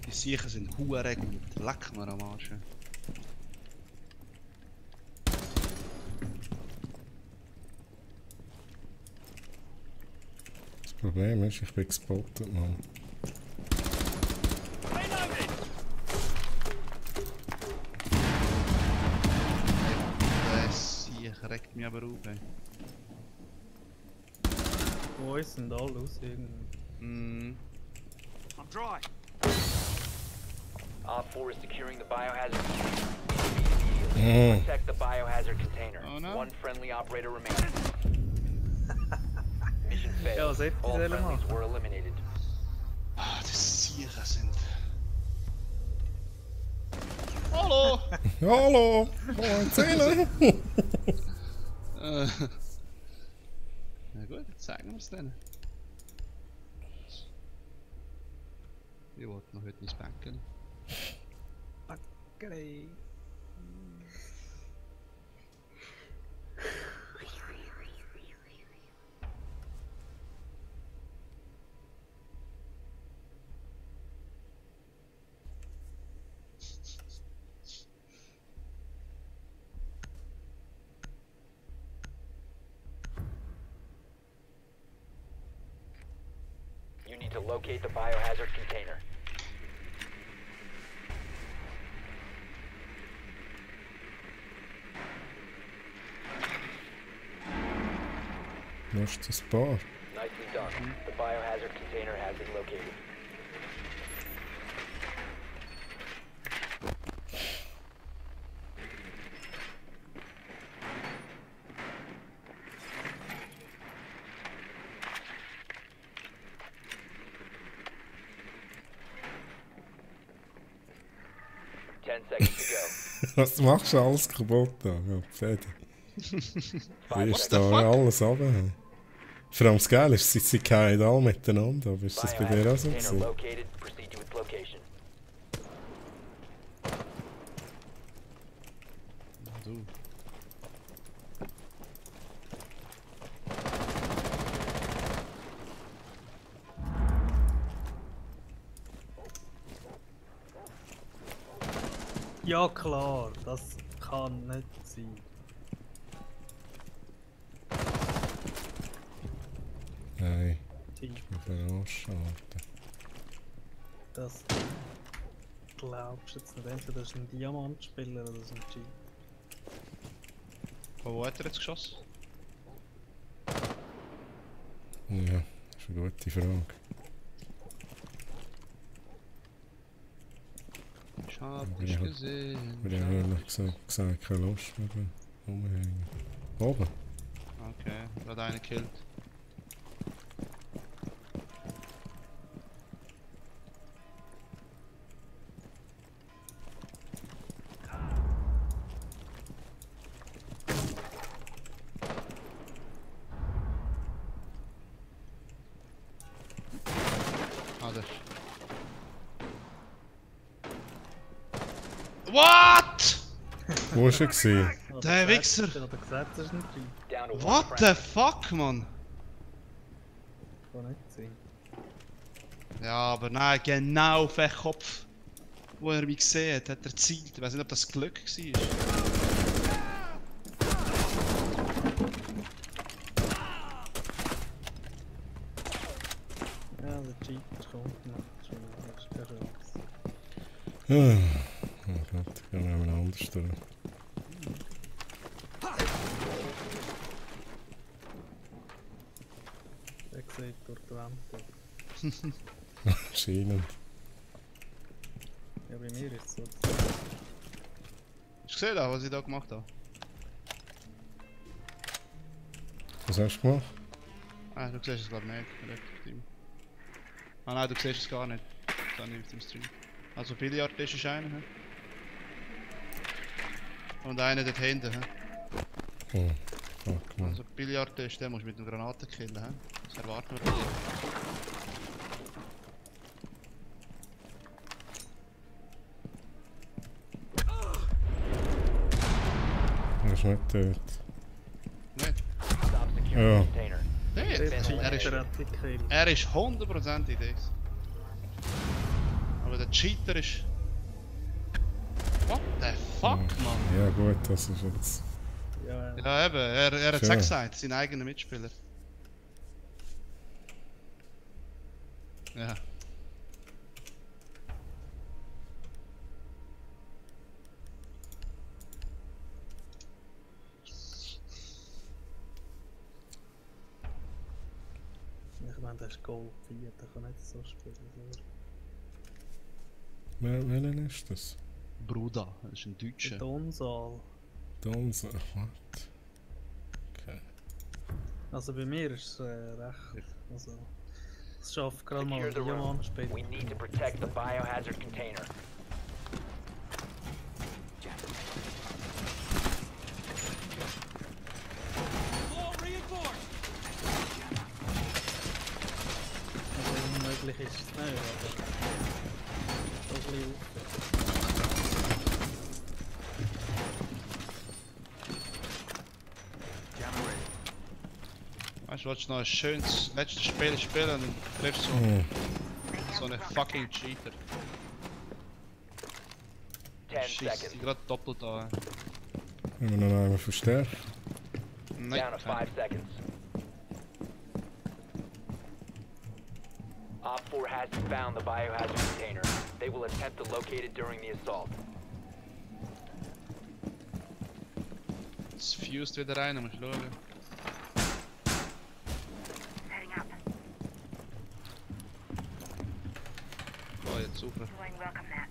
Die Siechen sind hure gut, leck mir am Arsch. Das Problem ist, ich bin gespottet, Mann. Der Siech regt mich aber auf, ey. Wo ist denn alle aus irgendwie? I'm dry. Op 4 is securing the biohazard container. Protect the biohazard container. Oh, no. One friendly operator remaining. Mission failed. Ja, was hätte ich All sollen friendlies machen? were eliminated. Ah, die Siechen sind... Hallo! Hallo! Oh, erzählen! Na gut, jetzt zeigen wir es dann. Ich wollte noch heute ins Bänkel. Backerei. You need to locate the biohazard container. Wo ist das Bar? Nicely done. The biohazard container has been located. Was machst du alles kaputt da? Ja, Fede. Wie ist da alles runter? Vor allem das Geile ist, sie fallen alle miteinander, aber ist das bei dir auch so gewesen? Du. Ja klar, das kann nicht sein. Nein, ich bin verarscht, Alter. Das glaubst du jetzt nicht. Entweder das ist ein Diamantspieler oder das ist ein Cheat. Von wo hat er jetzt geschossen? Ja, das ist eine gute Frage. Ich hab dich gesehen. Ich habe ehrlich gesagt keine Lust mehr rumhängen. Oben? Okay, wird einer gekillt. What? Wo ist er gewesen? Der Wichser! What the fuck, man? Kann nicht sein. Ja, aber nein, genau auf den Kopf, wo er mich gesehen hat, hat er gezielt. Ich weiß nicht, ob das Glück war. Ja, der Cheater kommt noch. Das ist keine Chance. Oh Gott, ich kann jemand anders durch. sieht durch die Wand durch. Anscheinend. Ja, bei mir ist es so. Hast du gesehen, was ich da gemacht habe? Was hast du gemacht? Ah, du siehst es glaube ich nicht. Direkt. Ah nein, du siehst es gar nicht. Das habe ich auf dem Stream. Also Billardtisch ist einer. He? Und einer dort hinten. He? Oh, fuck man. Also Billardtisch, den musst du mit einer Granate killen. He? Das erwarten wir von dir. Er ist nicht tot. Nicht? Stop securing Ja. the container. Nicht? Der Er ist, Cheater hat die gekillt. er ist 100% das. Aber der Cheater ist... What the fuck, man? Ja gut, das ist jetzt... Ja, Ja eben, er hat es Schön. auch gesagt, sein eigener Mitspieler. Ja. ich meine, das ist Gold 4, der kann nicht so spielen. Oder? Welcher ist das? Bruder, das ist ein Der Deutscher. Tonsaal. Donza... What? Okay. Also bei mir ist es recht. Also, es schafft gerade mal Secure the ein room. Diamant später. We need to protect the biohazard container. Also unmöglich ist es nicht, aber so ein bisschen Weißt du, willst du noch ein schönes letztes Spiel spielen und dann triffst du so einen fucking Cheater. 10 Schießt seconds. sie gerade doppelt an. Haben wir noch einmal verstärkt? Nein, Down to 5 seconds. Op 4 hasn't found the biohazard container. They will attempt to locate it during the assault. es fused wieder rein, musst du schauen. Heading up. Oh, jetzt super. Doing welcome that.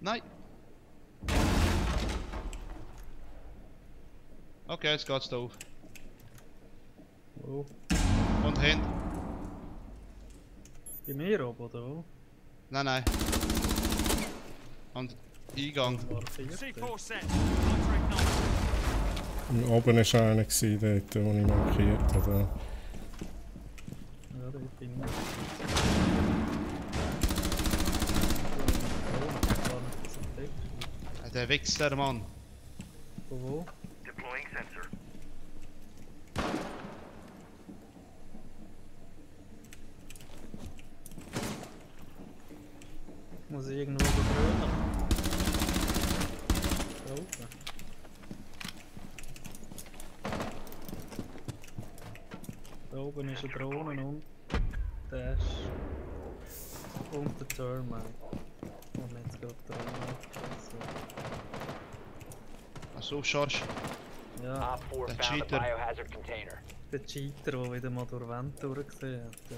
Nein! Okay, jetzt geht's da auf. Wo? Und hin. Bei mir oben, oder wo? Nein, nein. Und Eingang. War vierte. Oben war einer gewesen, dort, wo ich markiert habe. Ja, dort bin ich. Der Wichser, Mann. Wo? Deploying sensor. Muss ich irgendwo drüben? Da oben. Da oben ist eine Drohne und der ist und der Termite. Und jetzt geht die Drohne abgeschossen. Achso, Schorsch. Ja, Op 4 The found the cheater. biohazard container. der Cheater, der wieder mal durch die Wand durchgesehen hat. Ja.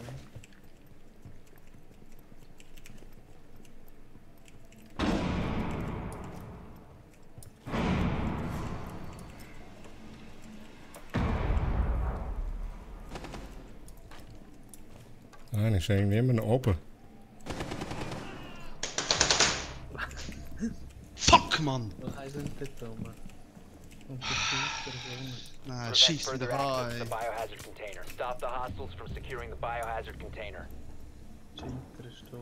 Einer ist irgendwie immer noch oben. Fuck, Mann! Was heisst denn dort oben? Und der Cheater ist unten. Nein, Prevent schießt further wieder access to the rein. biohazard container. Stop the hostiles from securing the biohazard container. Cheater ist tot.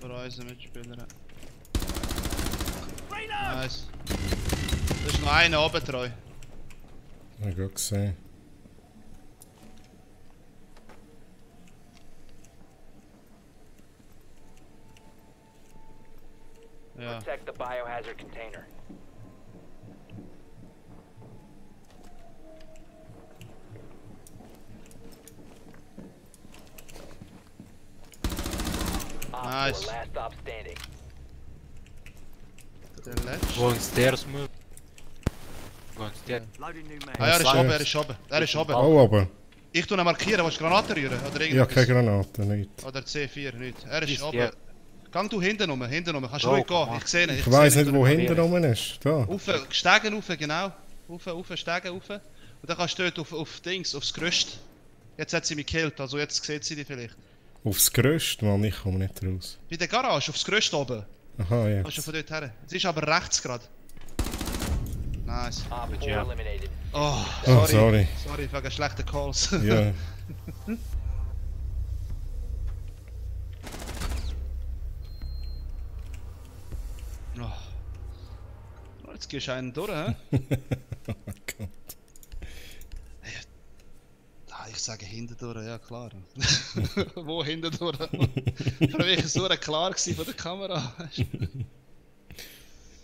Für unsere Mitspieler. Nice. Da ist noch einer oben treu. Ich habe gerade gesehen. Ja. Protect the biohazard container. Nice. Last stop standing. Der letzte. Going stairs move. Going stairs. Ah ja, er ist oben, er ist oben. Er ist oben. Oh, aber. Ich tue ihn markieren, willst du Granaten rühren? Oder Ich habe keine Granaten, nicht. Oder C4, nicht. Er ist Ist oben. der- Gang du hinten rum, hinten rum. Kannst Oh, ruhig gehen, komm ich sehe ihn. Ich weiss nicht, wo hinten probieren. rum ist. Da. Steigen rauf, genau. Rauf, Steigen rauf. Und dann kannst du dort auf Dings, aufs Gerüst. Jetzt hat sie mich gekillt, also jetzt sieht sie dich vielleicht. Aufs Gerüst, Mann, ich komme nicht raus. Bei der Garage, aufs Gerüst oben. Aha, Kannst du jetzt. von dort her. Sie ist aber rechts gerade. Nice. Op 4 job. eliminated. Oh, Oh, sorry. Sorry, wegen schlechten Calls. Ja. Oh. Jetzt gehst du einen durch, hä? Oh mein Gott. Ah, ich sage hinten durch, ja klar. Wo hinten durch? Für mich war es so klar gewesen von der Kamera.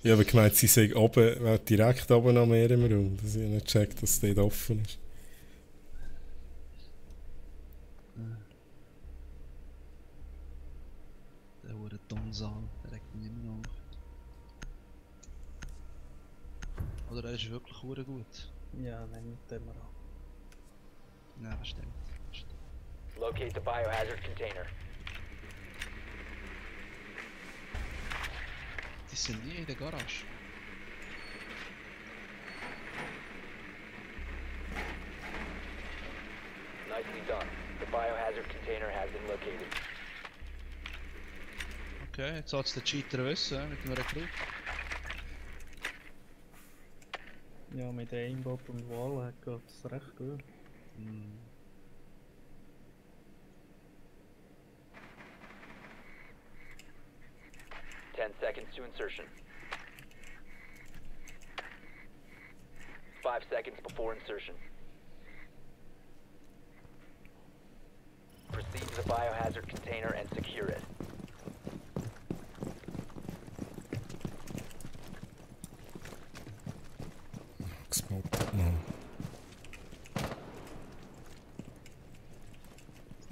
Ich habe gemeint, sie sei oben, direkt oben am Meer im Raum. Dass ich nicht checkt, dass es dort offen ist. Der wurde Dummsaal, der regt mich immer noch. Oder er ist wirklich hure gut. Ja, nimmt den mal an. Nein, das stimmt. Locate the biohazard container. Die sind nie in der Garage. Nicely done. The biohazard container has been located. Okay, jetzt hat es der Cheater wissen mit dem Rekrut. Ja, mit Aimbot und Wall geht es recht gut. Hm. Ten seconds to insertion. 5 seconds before insertion. Proceed to the biohazard container and secure it. Gespottet, Mann.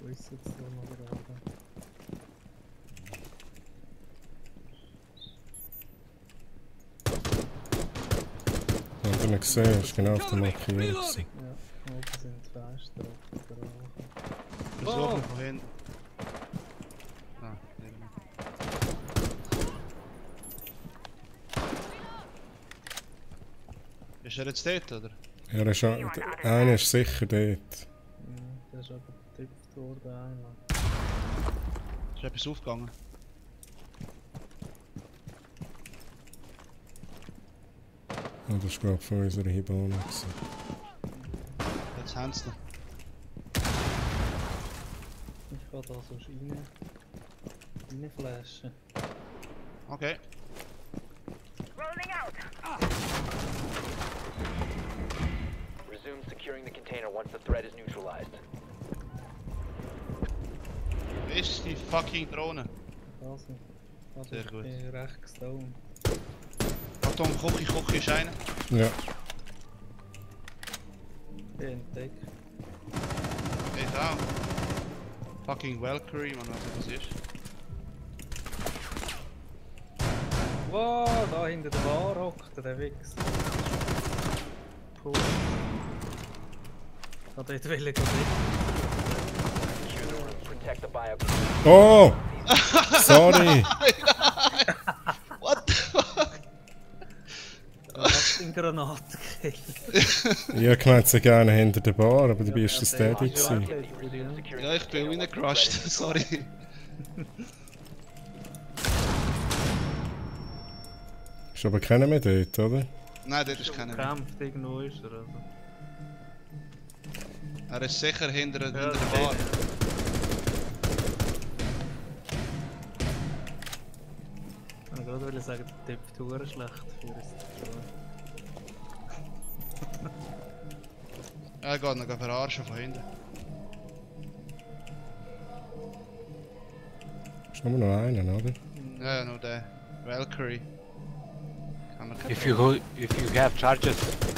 So ist es jetzt noch gerade. Haben Sie ihn gesehen? Ist genau auf der Markierung. gewesen. Ja, oben sind die Fenster offen. Versuchen von hinten. Ah, nehmen wir. Ist er jetzt dort, oder? Ja, er ist, einer ist sicher dort. Der ist aber getippt worden einmal. Ist etwas aufgegangen? Oh, das war glaube ich von unserer Hibana. Jetzt haben sie noch. Ich kann da so reinflashen. Okay. Rolling out. Resume securing the container once the threat is neutralized. Wo ist die fucking Drohne? Also Sehr ich gut. bin recht gestorben. Achtung, Kochi ist einer. Ja. Bin entdeckt. Ich auch. Fucking Valkyrie, man weiß nicht was ist. Wow, da hinter der Bar hockt der Wichs. Puh. Ich kann dort will ich gehen. Secure the room. Protect the bio. Oh! Sorry! What the fuck? Du hast den Granatenkiller. Ich habe gemeint, sie gerne hinter der Bar, aber dabei ist das der gewesen. Ja, ich bin reingecrushed, sorry. Ist aber keiner mehr dort, oder? Nein, dort ist keiner mehr. Kämpft irgendwo ist er also. Er ist sicher hinter der Ja, Bar. Ich wollte gerade sagen, der Tipp tut schlecht für uns. Er geht noch verarschen von hinten. Ist nur noch einer, oder? Ja, nur der Valkyrie. Kann man If you have charges,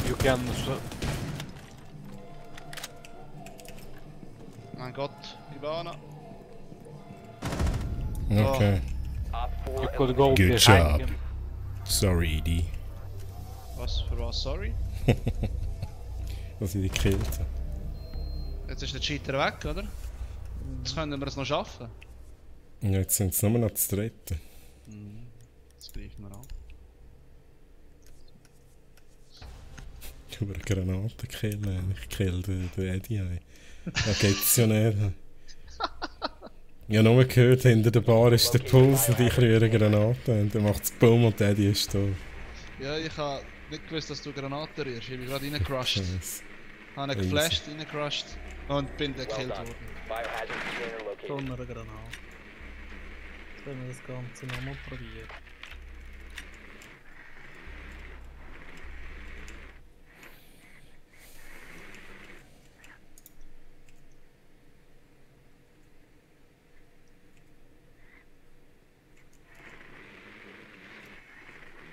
you can. Mein Gott, Hibana. Okay. You could go Good behind job. him. Sorry, Edie. Was für was, sorry? Dass ich dich gekillt habe. Jetzt ist der Cheater weg, oder? Jetzt können wir es noch schaffen. Ja, jetzt sind es nur noch zu dritten. Jetzt greifen wir an. Über eine Granate killen. Ich kill den Eddie ein. Da geht's ja nicht. Ich habe nur gehört, hinter der Bar ist der Puls und ich rühre eine Granate. Und dann macht's Bumm und Eddie ist da. Ja, ich habe nicht gewusst, dass du Granaten rührst. Ich bin gerade reingecrushed. Scheiße. Habe ihn geflasht, reingecrushed und bin dann gekillt worden. Biohazard container located. Von einer Granate. Jetzt werden wir das Ganze nochmal probieren.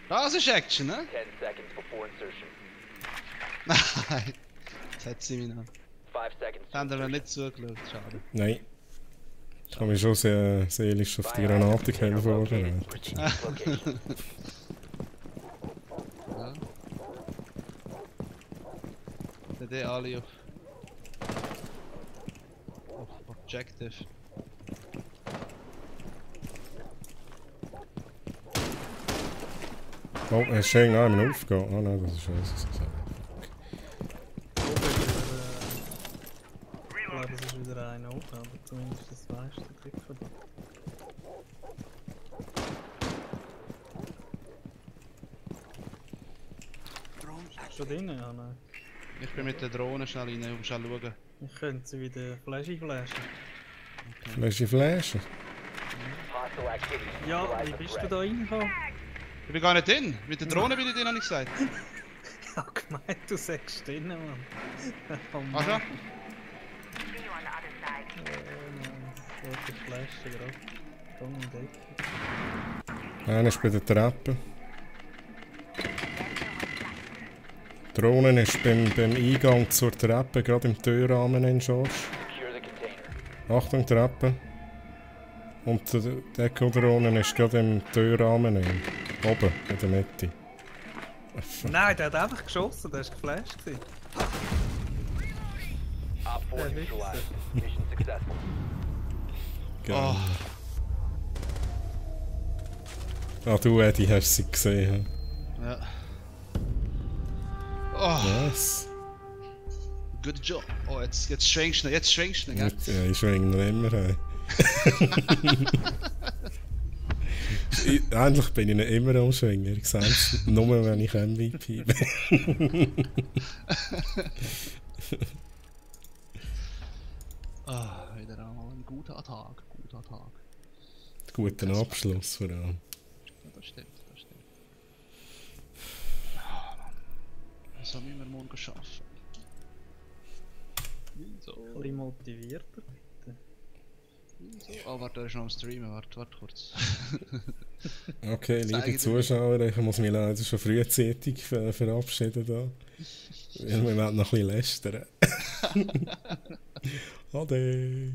Das ist Action, ne? 10 seconds before insertion. Nein. Jetzt hat sie mich noch. 5 seconds to Haben wir insertion. nicht zugeschaut, schade. Nein. Ich habe mich schon sehr seelisch auf die Granate gehalten vorbereitet. Proceed to location. Ja. Dann die alle auf Objective. Oh, er ist irgendwann aufgegangen. Oh nein, das ist scheiße. Ich glaube, es ist wieder einer oben, aber zumindest das weißt du, der Treffer da. Schon drin? Ja, nein. Ich bin mit der Drohne schnell rein und schnell schauen. Ich könnte sie wieder flashy flashen. Flasche. Hostile activity. Ja, Neutralize wie the bist du threat. da reingekommen? Ich bin gar nicht drin. Mit der Drohne bin ich drin, habe ich gesagt. Ich hab gemeint, du sagst drinnen, Mann. Oh Mann. Ach ja? See you on the other side. Nein, das wollte ich flashen gerade. Komm und Ecke. Einer ist bei der Treppe. Die Drohne ist beim Eingang zur Treppe, gerade im Türrahmen in George. Secure the container. Achtung, Treppe. Und die Echo-Drohne ist gerade im Türrahmen in. Oben, in der Mitte. Nein, der hat einfach geschossen, der ist geflasht gewesen. Op 4 Ja, neutralized. Mission successful. Geil. Ah, du Eddie, hast sie gesehen. Ja. Oh, Yes. good job. Oh, jetzt schwenkst du noch, gell? Ja, ich schwinge noch immer. Hey. Eigentlich bin ich nicht immer am Schwingen. Ich sage es nur, wenn ich MVP bin. Ah, wieder einmal ein guter Tag. Guten Abschluss vor allem. Ja, das stimmt. Ah, Mann. Was haben wir morgen geschafft? Wieso? Ein bisschen motivierter, bitte. Oh, warte, er ist noch am Streamen. Warte kurz. Okay, liebe Zeige dir. Zuschauer, ich muss mich leider schon frühzeitig verabschieden da. Weil wir wollen noch ein bisschen lästern. Ade.